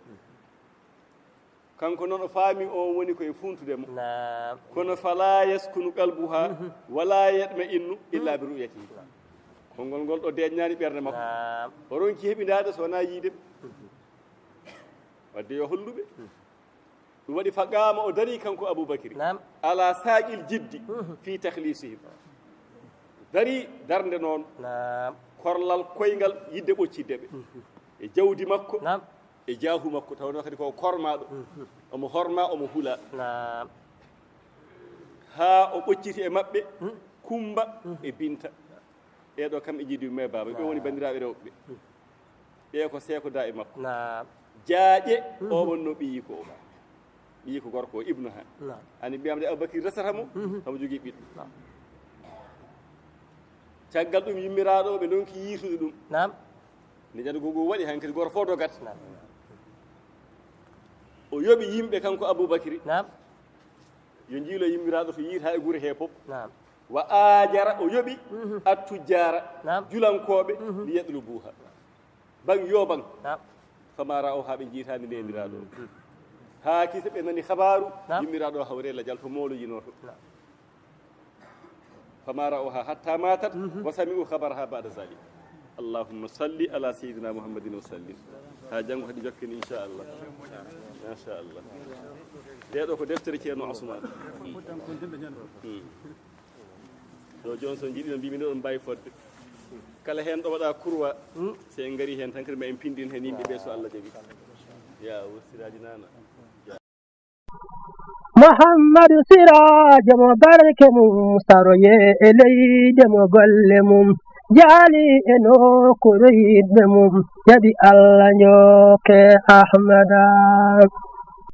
Kanko noon o faami o woni ko e fuuntude mo. Naam. Kono fala yaskunu qalbuha, wala yatma innu illa bi ru'yatihi. Konngol ngol ɗo deeƴnaani ɓernde makko. Naam. O ronki heɓindaade so wonaa yiide mo. Wadde yo holluɓe. Ɗum waɗi faqaama o darii kanko Abubakri. Naam. Ala saaqil jiddi fi takhlisihim. Darii darnde noon. Naam. Korlal koyngal yidde ɓoccitde ɓe. E jawdi makko. Naam. E jaahu makko, tawnoo kadi ko kormaaɗo. Omo horma, omo hula. Naam. Haa o ɓocciti e maɓɓe, Kumba e Binta. Ɓee ɗo kam e jiidi yumma e baaba. Ɓe woni banndiraaɓe rewɓe ɓe. Ɓee ko seekodaa e makko. Naam. Jaaƴe, o wonno ɓiyiiko o. Ɓiyiiko gorko o, Ibnu ha. Naam. Ani mbiyam de Abubakri resata mo, omo jogii ɓiɗɗo. Naam. Caggal ɗum yimmiraaɗo o, ɓe ndonki yiitude ɗum. Naam. Nde jango goo waɗi, hankadi gooto fof dogat. Naam. O yoɓi yimɓe kanko Abubakri. Naam. Yo njiilo yimmiraaɗo to yiita e gure he pop. Naam. Wa ajara, o yoɓi attujjaara, naam, julankooɓe, li yatlubuha. Bang yo bang. Naam. Fama ra'awha, ɓe njiitaani neendiraaɗo. Haa kisa ɓe nani habaaru, naam, yimmiraaɗo hawre lajal to moolo yinoto. Naam. Fama ra'awha hatta matat, wa sami'u khabaraha ba'da zalik. Allahumma salli ala sayyidina Muhammadin wa sallim. Haa janngo kadi jokken, inchallah. Machallah. Ɗee ɗo ko deftere Ceerno Ousmane. Hmm. Ɗo jooni so njiɗino mbimi ɗo ɗon mbawi fodde. Kala heen ɗo waɗa kurwa, so en ngari heen tan kadi ma en pindin heen yimɓe ɓe so Allah jaɓi. Ya, o Siraaji Nana. Muhammadu Siraajo mo barke mum, saroye e leyde mo golle mum, jaali e nokkuure yiɗɓe mum, jaɓi Allah njokke Ahmada.